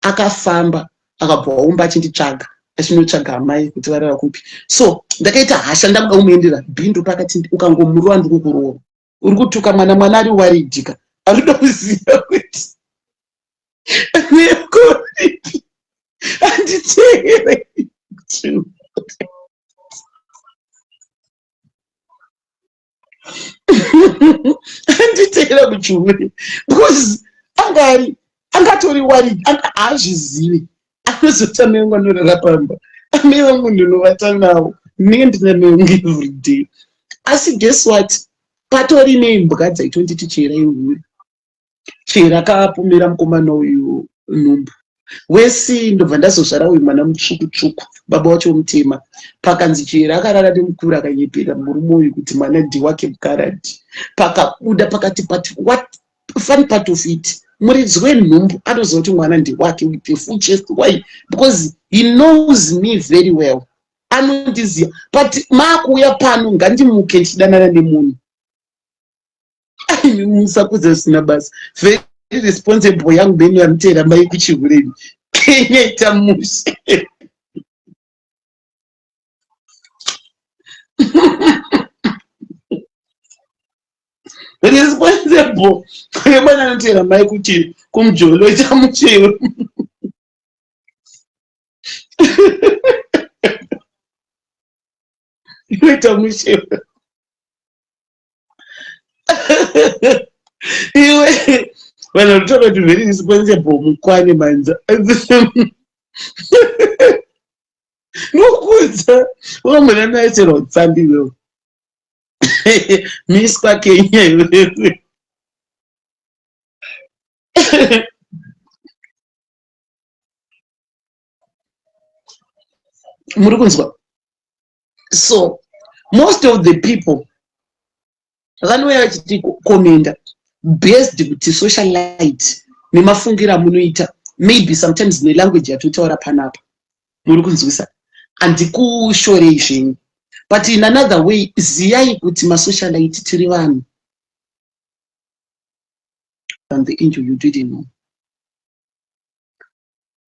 Akafamba akabva waumba achinditsvaga, achinotsvaga amai kuti varara kupi. So ndakaita hasha, ndakuda kumuendera bhindu pakati, "Ukangomurova ndikukurova. Uri kutuka mwana, mwana ari worried ka, arikuda kuziva kuti nekoripi." Handiteere. Handiteera kuchihure because anga ari angatori worried, haazvizivi. Anozoti, "Amai vangu anorara pamba, amai vangu ndinovata navo, ndinenge ndina mai vangu everyday." Asi guess what? Patori neimbwa dzaitonditi Chihera ihure, Chihera akapomera mukomana uyu nhumbu wesi. Ndobva ndazozvara uyu mwana mutsvuku tsvuku, baba wacho mutema. Pakanzi Chihera akarara nemukuru, akanyepera murume uyu kuti mwana ndewake mukaradhi. Pakabuda pakati, but what funny part of it, muridzi wenhumbu anoziva kuti mwana ndewake with a full chest. Why? Because he knows me very well, anondiziva. But maakuuya pano, ngandimuke ndichidanana nemunhu. Musakudza zvisina basa. Very responsible young man vanoteera mai kuchihureni. Kenya ita mushe. Responsible yemwana anoteera mai kuti kumujolo, ita muchero. Inoita mushe iwe. Vanhu vanotaura kuti very responsible, mukwane manza nokudza wamuna naitserwa utsambi iwewe. Miswa Kenya iwewe. Muri kunzwa? So most of the people vanouya vachiti commenta based kuti socialite nemafungiro amunoita, maybe sometimes nelanguage yatotaura panapa. Muri kunzwisa? Handikushorei zvenyu, but in another way, ziyai kuti masocialite tiri vanhu. Than the angel you didn't know.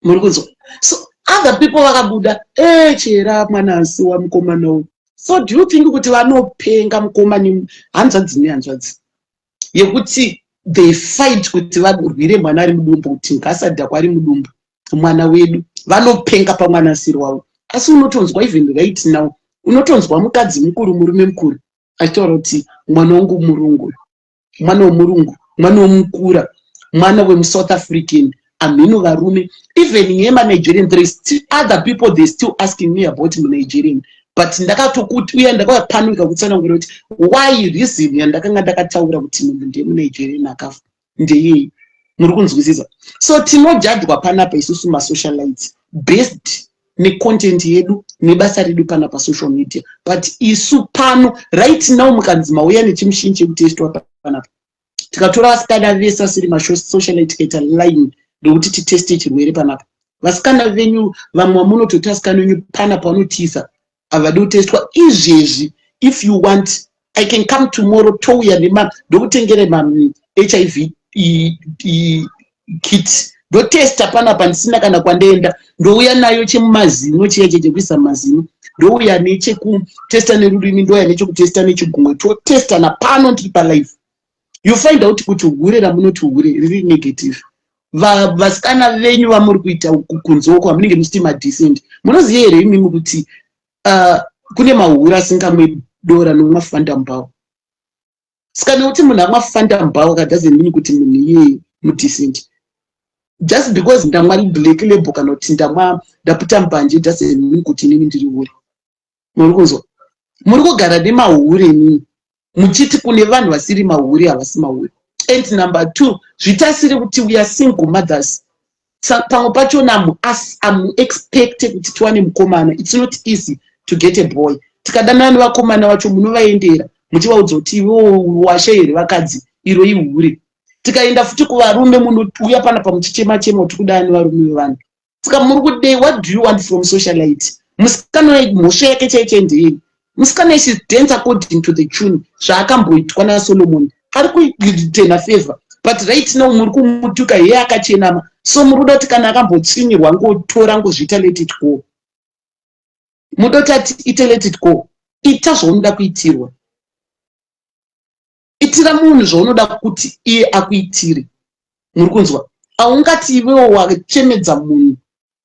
Muri kunzwa? So other people vakabuda e chera mwana asi wamukomana uyu. So do you think kuti vanopenga mukoma nehanzvadzi nehanzvadzi yekuti they fight kuti varwire mwana ari mudumbu, kuti ngasadhakwa ari mudumbu mwana wedu? Vanopenga pamwana asiri wavo. Asi unotonzwa, even right now, unotonzwa mukadzi mukuru, murume mukuru achitaura kuti mwana wangu murungu, mwana womurungu, mwana womukura, mwana wemuSouth African, amhino varume, even yemaNigerian. There is still other people, they still asking me about muNigerian, but ndakatokuti uye ndakavapanika kutsanangura kuti why, reason yandakanga ndakataura kuti munhu ndemuNigerian akafa ndeyei. Muri kunzwisisa? So tinojudgwa panapa isusu masocialites based necontent yedu nebasa redu pana pasocial media. But isu pano right now, mukanzi mauya nechimushini chekutestwa panapa, tikatora vasikana vese vasiri masocialite, tikaita line rokuti titeste chirwere panapa, vasikana venyu vamwe vamunototi vasikana venyu panapa vanotiza, havadi kutestwa izvezvi. If you want, I can come tomorrow, touya nema ndokutengere maHIV kit, ndotesta panapa ndisina kana kwandaenda. Ndouya nayo chemumazino chiya chechekuisa mumazino, ndouya nechekutesta nerurimi, ndouya nechekutesta nechigumwe, totesta napano ndiri palive. You find out kuti hure ramunoti hure riri negative. Vasikana venyu vamuri kuita kunze uko, vamunenge muchiti madecent, munoziva here imimi kuti kune mahure asingamwe dora nomwa Fanta Mbao? Saka nekuti munhu amwa Fanta Mbao kadoesn't mean kuti munhu iyeye mudecent. Just because ndamwa Black Label kana kuti ndamwa, ndaputa mbanje, doesn't mean kuti inini ndiri hure. Muri kunzwa? Muri kugara nemahure inini muchiti kune vanhu vasiri mahure, havasi mahure. And number two, zvitasiri kuti we are single mothers. Pamwe pachona amuexpecte kuti tiwane mukomana. It's not easy to get a boy. Tikadanana nevakomana vacho, munovaendera muchivaudza kuti iwewo washe here vakadzi, iro ihure. Tikaenda futi kuvarume, munouya panapa muchichema chema kuti kudani varume vevanhu. Saka muri kudei? What do you want from socialite? Musikana mhosva yake chaichai ndeyei? Musikana she dance according to the tune zvaakamboitwa naSolomon, ari kureturna favor. But right now muri kumutuka heye akachenama. So muri kuda kuti kana akambotsvinyirwa ngotora ngozviita let it go? Muda kuti ati ite let it go? Ita zvaunoda kuitirwa, itira munhu zvaunoda kuti iye akuitire. Muri kunzwa? Haungati iwewo wachemedza munhu,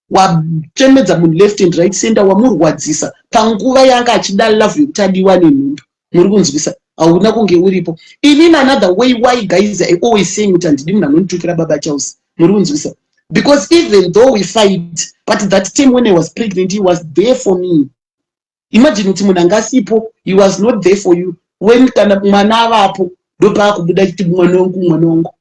wachemedza munhu left and right center, wamurwadzisa panguva yanga achida love yekuti adiwa nenhumbu. Muri kunzwisa? Hauna kunge uripo. Inini, another way why, guys, I always saying kuti handidi munhu anonditukira baba Charles. Muri kunzwisa? Because even though we fight, but that time when I was pregnant, he was there for me. Imagine kuti munhu anga asipo, he was not there for you. When kana mwana avapo, ndopaakubuda chiti mwana wangu, mwana wangu.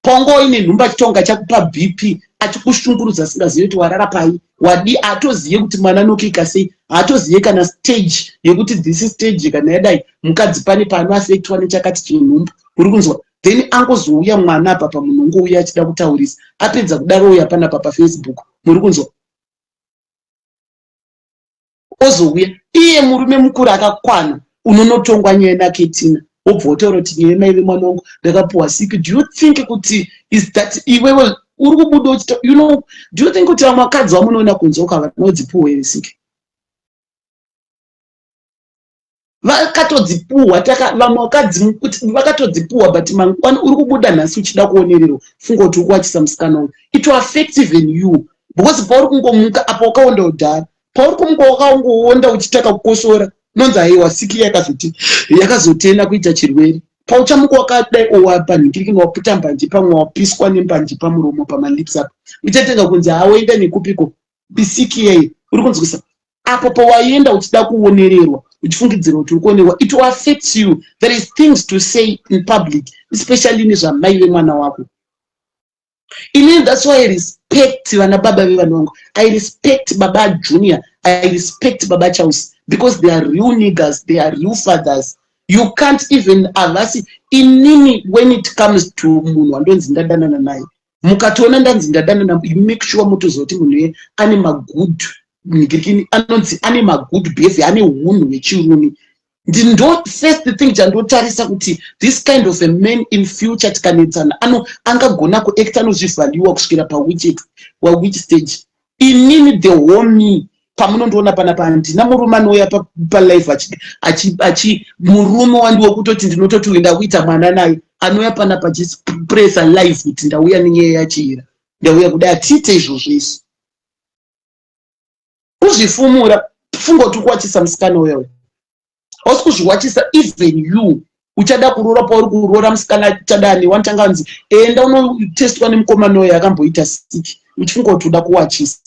Paunga uine nhumbu, achitonga achakupa BP, achikushungurudza, asingazivi kuti warara pai, wadi, haatozive kuti mwana anokika sei, haatozive kana stage yekuti this stage kana yadai mukadzi pane paanoaffectwa nechakati chenhumbu. Uri kunzwa? Then angozouya mwana apa, pamunhu ongouya achida kutaurisa, apedza kudaro uya panapa paFacebook. Muri kunzwa? Ozouya iye murume mukuru akakwana, unonotongwa nyaya naketina, wobva wotaura kuti nyaya maive mwana wangu, ndakapuwa siki. Do you think kuti is that iwewe uri kubuda uchita, do you think kuti vamwe vakadzi vamunoona kunze uko havana kudzipuwa here siki? Vakatodzipuhwa. Vamwe vakadzi kuti vakatodzipuhwa, but mangwana uri kubuda nhasi uchida kuonererwa, funga kuti uri kuwachisa musikana uyu. It will affect even you, because pauri kungomuka apa wakaonda kudhara, pauri kumuka wakaongoonda uchitaka kukosora, nonzi aiwa, siki yakazoti yakazotena kuita chirwere. Pauchamuka wakadai owapanhingirikini, waputa mbanje, pamwe wapiswa nembanje pamuromo, pamalips apa, uchatenga kunzi hawoenda nekupiko bisiki yei. Uri kunzwisa? Apo pawaienda uchida kuonererwa, uchifungidzira kuti uri kuonerwa, it will affect you. There is things to say in public, especially nezvamai vemwana wako. Inini, that's why I respect Respect vana baba vevana vangu. I respect Baba Junior, I respect Baba Charles, because they are real niggas, they are real fathers. You can't even, havasi inini. When it comes to munhu wandonzi ndadanana naye, mukatoona ndanzi ndadanana, you make sure mutoziva kuti munhu iye ane magood nigirikini, anonzi ane magood behavior, ane unhu hwechirume. Ndo first thing chandotarisa, kuti this kind of a man, in future tikanetsana, ano angagona kuacta, anozvivhaliwa kusvikira pawhich stage. Inini, the whole me, pamunondiona panapa, handina murume anouya palive achi murume wandiwo kutoti ndinototi uyu ndakuita mwana naye, anouya panapa achipresa live kuti ndauya nenyaya yachira, ndauya kudai. Hatiite izvozvo isu. Kuzvifumura, funga kuti ukuwachisa musikana uya uya, hausi kuzviwachisa. Even you uchada kuroora, pauri kuroora musikana chadani, wanotanga wanzi enda unotestwa nemukomana uyo akamboita siki, uchifunga kuti uda kuwachisa.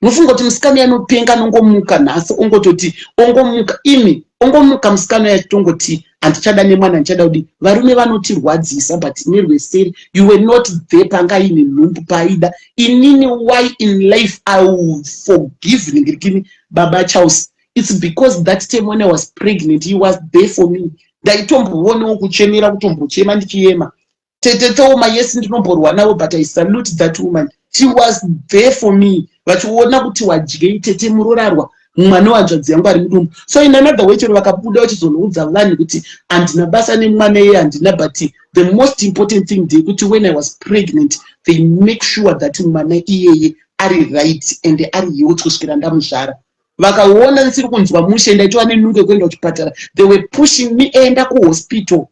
Mufunga kuti musikana anopenga, anongomuka nhasi ongototi, ongomuka imi, ongomuka musikana yachitongoti handichada nemwana, handichada kudi. Varume vanotirwadzisa, but nerweseri, you were not there panga ine nhumbu paida. Inini, why in life I will forgive ningirikini Baba Charles? It's because that time when I was pregnant, he was there for me. Ndaitombowonewo kuchemera, kutombochema ndichiyema tete Toma. Yes, ndinomborwa navo, but I salute that woman. She was there for me, vachiona kuti wadyei tete murorarwa, mwana wanzvadzi yangu ari mudumbu. So in another way, chero vakabuda vachizonoudza vanhu kuti handina basa nemwana iye, handina, but the most important thing ndeyekuti when I was pregnant, they make sure that mwana iyeye ari right and ari healthy kusvikira ndamuzvara. Vakaona ndisiri kunzwa mushe, ndaitova nenungo yekuenda kuchipatara, they were pushing me, enda kuhospital.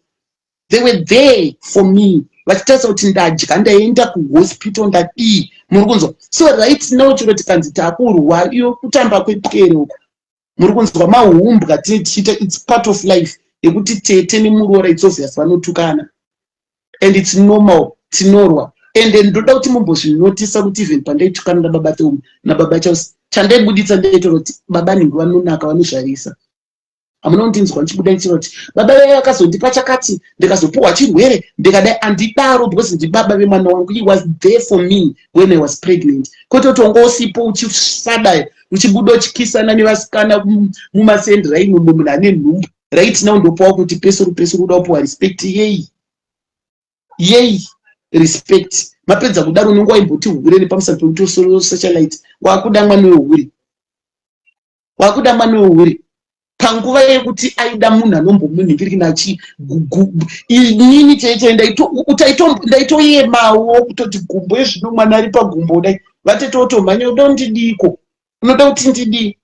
They were there for me, vachitarisa kuti ndadya, ndaenda kuhospital, ndadii, muri kunzwa? So right now, chiro tikanzi takurwa, iyo kutamba kwepwere uko, muri kunzwa? Mahumbwa tine tichiita, it's part of life yekuti tete nemuroora, it's obvious vanotukana and it's normal, tinorwa. And ndoda kuti mumbozvinotisa kuti even pandaitukana nababa Teume nababa Charles, chandaibuditsa ndaitora kuti baba nhingi vanonaka, vanozvarisa. Hamuna kundinzwa ndichibuda ndichira kuti baba vaya vakazondipa chakati, ndikazopuhwa chirwere, ndikadai. Handidaro, because ndibaba vemwana wangu. He was there for me when I was pregnant, kwete kuti wanga usipo, uchisadai, uchibuda uchikisana nevasikana mumasendrai mumwe munhu ane nhumbu. Right now ndopawa kuti pesuru pesuru uda kupiwa respect yei? Yei respect? Mapedza kudaro, unenge waimboti hure nepamusana pekuti socialite, wakuda mwana wehure, wakuda mwana wehure panguva yekuti aida munhu anombomunhingirikina achi inini chaichai ndaitoyemawo kutoti gumbo ezvino mwana ari pagumbo kudai, vatete otomhanya, uda kundidiko, unoda kuti ndidii?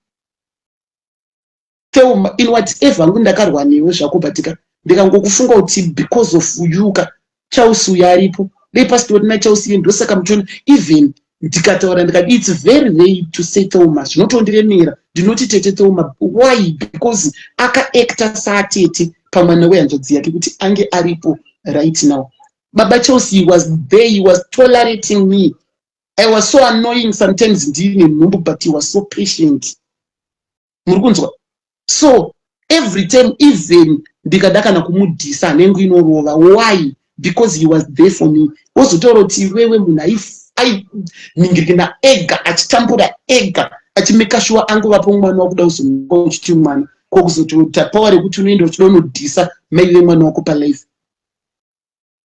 Thelma, in whatever hangu ndakarwa newe zvako, batika ndikangokufunga kuti because of you ka, Charles uyo aripo, dai pasitorina Charles iye. Ndosaka muchiona even ndikataura ndikati it's very rare to say Thelma, zvinotondiremera. Ndinoti tete Thelma. Why? Because akaacta saatete pamwana wehanzvadzi yake kuti ange aripo. Right now, Baba Chelsea was there, he was tolerating me. I was so annoying sometimes ndine nhumbu, but he was so patient, muri kunzwa? So every time even ndikada kana kumudhisa, hanengu inorova. Why? Because he was there for me. Wozotaura kuti iwewe munhu ainingirikina ega, achitambura ega, achimeka sure angovapo mwana wakuda kuzomuka uchiti mwana, kokuzoti power rekuti unoenda uchida unodhisa mai vemwana wako palife.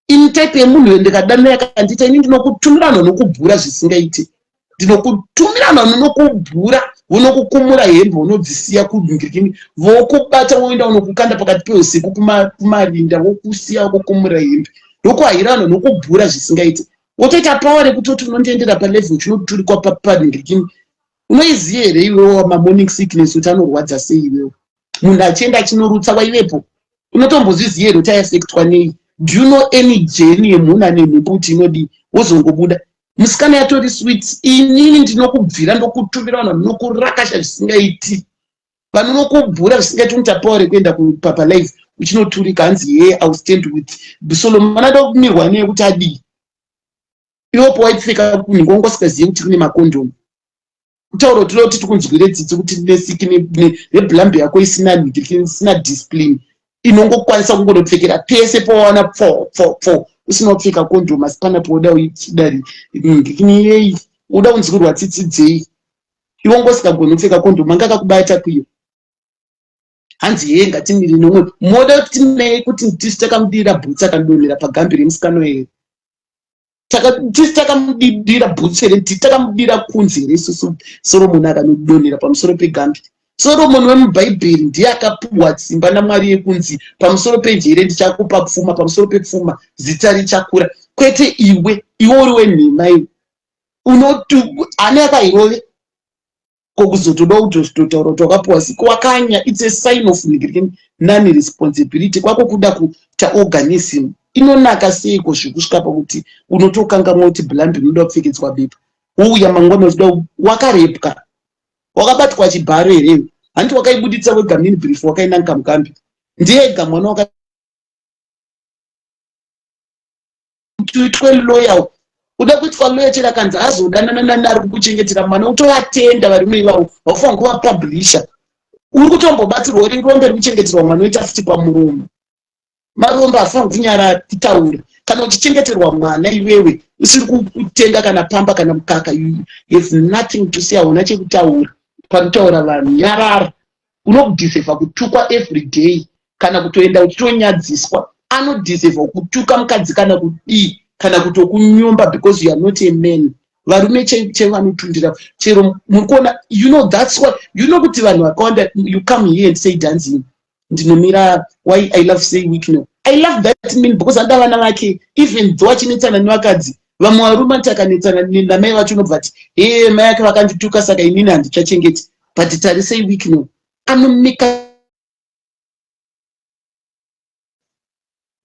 Ini type yemunhu ndikadana yakandiita, ini ndinokutumira vanhu vanokubhura zvisingaiti, ndinokutumira vanhu vanokubhura, vonokukumura hembe, vonodzisiya kuningirikini, vokubata, voenda unokukanda pakati peusiku kumarinda, vokusiya vokukumura hembe. Ndokuhaira vanhu vanokubhura zvisingaiti. Wotoita power rekutoti unondiendera palevel chinoturikwa paningirikini. Unoiziva here iwewo mamorning sickness kuti anorwadza sei? Iwewo munhu achienda achinorutsa, waivepo, unotombozviziva here kuti aiafektwa nei? Do you know any journey yemunhu ane nhumbu kuti inodii? Wozongobuda musikana yatori sweet. Inini ndinokubvira, ndokutumira vanhu vanokurakasha zvisingaiti, vanonokubhura zvisingaiti. Unoita power rekuenda kupapa live uchinoturika, hanzi ye I stand with Solomon. Ada kumirwa neye kuti adii? Iwopo waipfeka kunhingo, wanga usikazivi kuti kune makondomu. Kutaura kuti toda kuti tikunzwire tsitsi kuti nesiki neblambi yako isina isina discipline, inongokwanisa kungonopfekera pese pawawana, pfo pfo pfo. usina kupfeka kondom asi panapo uda uidari ngikini yei uda kunzwirwa tsitsi dzei iwe ngosikagoni kupfeka kondom anga akakubata kwiyo hanzi hee ngatimire nomwe moda kuti timei kuti tisu takamudira bhutsu akadonhera pagambi remusikano here tisu takamudira bhutsu here ti takamudira kunze here isusu soromoni akanodonhera pamusoro pegambi soromoni wemubhaibheri ndiye akapuhwa simba namwari yekunzi pamusoro penjere ndichakupa pfuma pamusoro pepfuma zita richakura kwete iwe iwe uri wenhema iwe unoti ane akairove ko kuzotoda kutozototaura kuti wakapuwa siku wakanya its a sign of nani responsibility kwako kuda kuta organism inonaka seiko zvekusvika pakuti unotokangamwa kuti blambi unoda kupfekedzwa bepa wouya mangwana uchida wakarepwa wakabatwa chibharo here hanti wakaibuditsa wega mini brief wakainanga mukambi ndiyega mwana waka kuti uitwe loyal uda kuitwa loyal chero akanzi azodanana nani ari kukuchengetera mwana utovatenda varume ivavo haufanira kuvapublisha uri kutombobatsirwa uri rombe riri kuchengeterwa mwana oita futi pamuromo marombe haafanira kunyara kutaura kana uchichengeterwa mwana iwewe usiri kutenga kana pamba kana mukaka you have nothing to say hauna chekutaura panotaura vanhu nyarara unodiseva kutukwa every day kana kutoenda uchitonyadziswa anodiseva kutuka mukadzi kana kudii kana kutokunyomba because you are not a man varume chero vanotundira chero muri kuona you know that's why you know kuti vanhu vakawanda you come here and say dancing ndinomira why i love say week no i love that man because anoda vana vake even though achinetsana nevakadzi vamwe varume anoti akanetsana namai vacho unobva ati hee mai ake vakandituka saka inini handichachengeti but tarisei week no anomeka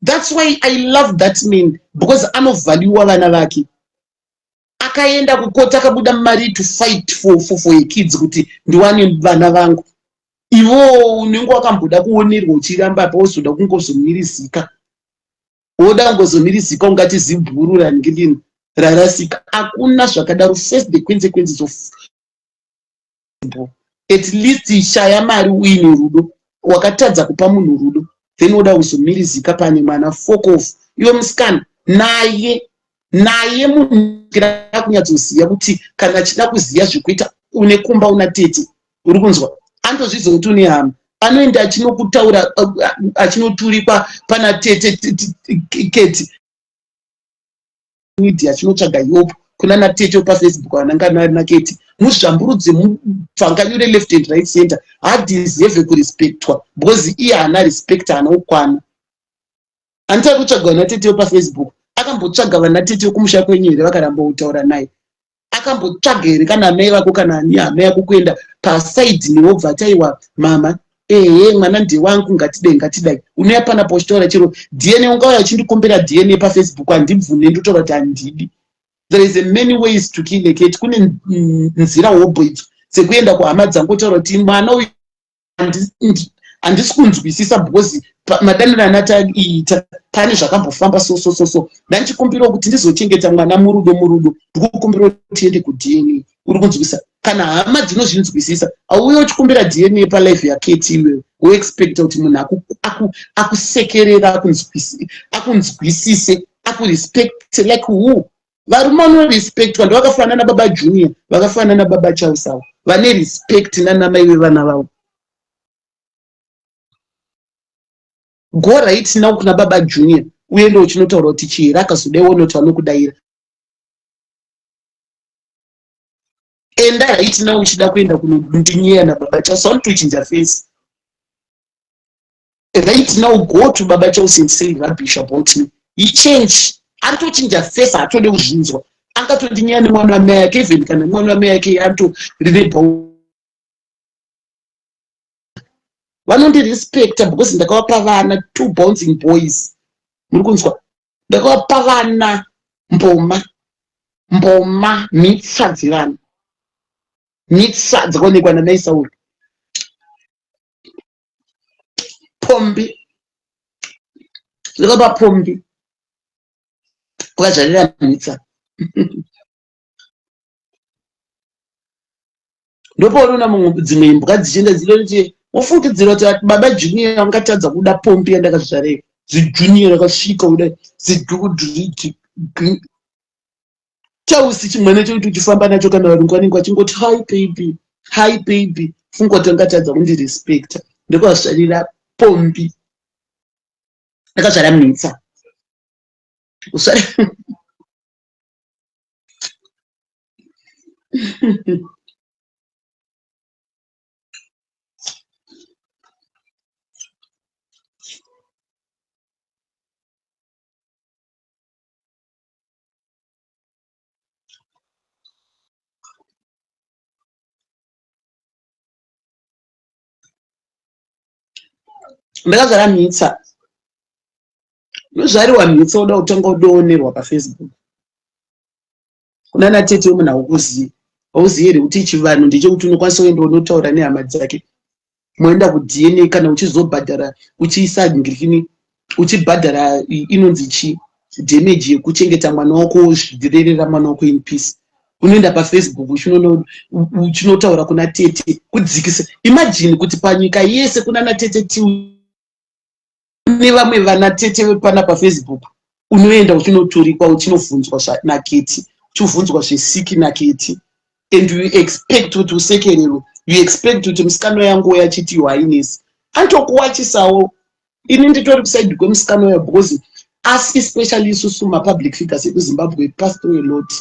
that's why i love that man because anovhaliwa vana vake akaenda kukoti akabuda mari to fight for, for, for her kids kuti ndiwane vana vangu ivowo unenge wakamboda kuonerwa uchiramba apa wozoda kungozomirizika woda kungozomirizika ungati zibhuru rangirini rarasika hakuna zvakadaro face the consequences of at least shaya mari uine rudo wakatadza kupa munhu rudo then woda kuzomirizika pane mwana fok off iwe musikana naye naye munhu kunyatsoziva kuti kana achida kuziva zvekuita une kumba una tete uri kunzwa anotozviziva kuti une hama anoenda achinokutaura achinoturikwa pana tete keti media achinotsvaga help kuna natete pafacebook vananga naketi muzvamburudze mupfanganyure left and right center hadeserve kurespectwa because iye haana respect haana kukwana anditari kutsvaga vanatete vepafacebook akambotsvaga vanatete vekumusha kwenyu here vakaramba kutaura naye akambotsvaga here kana amai vako kana ani hama yako kuenda pasaidi newe obva ati aiwa mama ehe mwana ndewangu ngatidai ngatidai unouya panapa uchitaura chero dna ungauya uchindikumbira dna pafacebook handibvume ndotaura kuti handidi there is a many ways to kill a cat kune nzira hobho idzo dzekuenda kuhama dzangu otaura kuti mwana uyu handisi kunzwisisa because madaniro anataiita pane zvakambofamba so so so so ndandichikumbirawo kuti ndizochengeta mwana murudo murudo ndikukumbira kuti tiende kudna uri kunzwisa kana hama dzinozvinzwisisa auye uchikumbira dna palife yaketi iwewe woexpecta kuti munhu akusekerera akunzwisise akurespect like who varume vanorespectwa ndovakafanana nababa junior vakafanana nababa charles avo vane respect nanamai vevana vavo go right now kuna baba junior uende uchinotaura kuti chihera akazodai wonoti vanokudaira enda right now uchida kuenda kunondinyeya nababa charles vanotochinja face right now go to baba charles and say rubbish about me he change anotochinja face haatode kuzvinzwa angatondinyeya nemwana wamai yake even kana mwana wamai yake antorine vanondirespecta because ndakavapa vana two bouncing boys muri kunzwa ndakavapa vana mboma mboma mhitsa dzevana mhitsa dzakaonekwa namai sauro pombi ndakapa pombi kuvazvarira mhitsa ndopaunoona mumwe dzimwe imbwa dzichienda dzinoti wofungidzira kuti baba junior vangatadza kuda pombi yandakazvarei Zijunior rakasvika kudai, zidhudhudhi chausi chimwana chekuti uchifamba nacho kana varungu vanenge vachingoti hi baby, hi baby. Funga kuti angatadza kundirespecta. Ndokazvarira pombi, ndakazvara mhitsa. Usare ndakazvara mhitsa. Unozvariwa mhitsa uda kutanga udoonerwa pafacebook kunana tete wemunhu haukuzivi. Hauzivi here kuti chivanhu ndechekuti unokwanisa kuenda unotaura nehama dzake, moenda kuDNA, kana uchizobhadhara uchiisa ngirini, uchibhadhara inonzi chii, damage yekuchengeta mwana wako, wozvirerera mwana wako in peace. Unoenda pafacebook uchinotaura kuna tete kudzikisa. Imagine kuti panyika yese kunana tete ti nevamwe vana tete vepana pafacebook, unoenda uchinoturikwa, uchinobvunzwa naketi, uchibvunzwa zvesiki naketi, and you expect kuti usekererwe. You expect kuti musikana yangu uya achiti your highness anotokuwachisawo. Ini nditori kuside kwemusikana uya because us, especially isusu mapublic figures ekuZimbabwe, pass through a lot.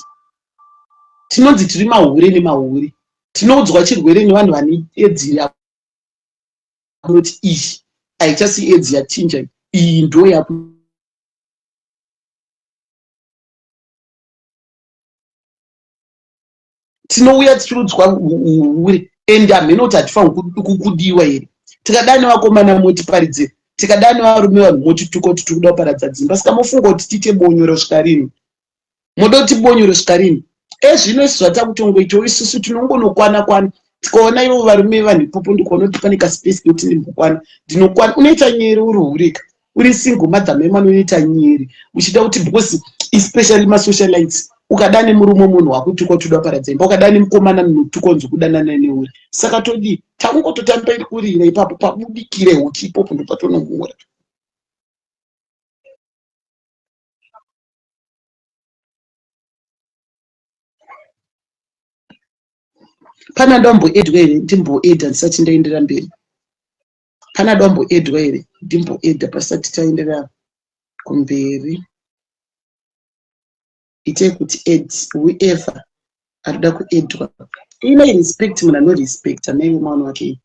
Tinonzi tiri mahure nemahure, tinoudzwa chirwere nevanhu vane edzi kunoti iyi haichasi edzi yachinja, iyi ndo yaku tinouya tichiudzwa uhure. And hamheno kuti hatifaniri kukudiwa here. Tikadai nevakomana motiparidzira, tikadai nevarume vanhu motituka kuti tiri kuda kuparadza dzimba. Saka mofunga kuti tiite bonyoro svika rini? Moda kuti bonyoro svika rini? Ezvino isu zvatakutongoitawo isusu tinongonokwana kwana tikaona ivo varume vanhu ipopo, ndikuona kuti pane kaspace kekuti ndimbokwana, ndinokwana. Unoita nyere uri hurika, uri single mother memwana, unoita nyere uchida kuti, because especially masocialites, ukada nemurume munhu wakutukwa kuti uda kuparadza imba, ukada nemukomana munotukwa unzi kudanana neuri. Saka todii? Takungototamba iri kurira ipapo pabudikire huchi ipopo ndopatonomura. Pana ndamboedwa here? Ndimboedha ndisati ndaendera mberi. Pana ndamboedwa here? Ndimboedha pasati taendera kumberi. Itei kuti add whoever arikuda kuedwa. Ine respect, munhu anorespecta mai vemwana wake.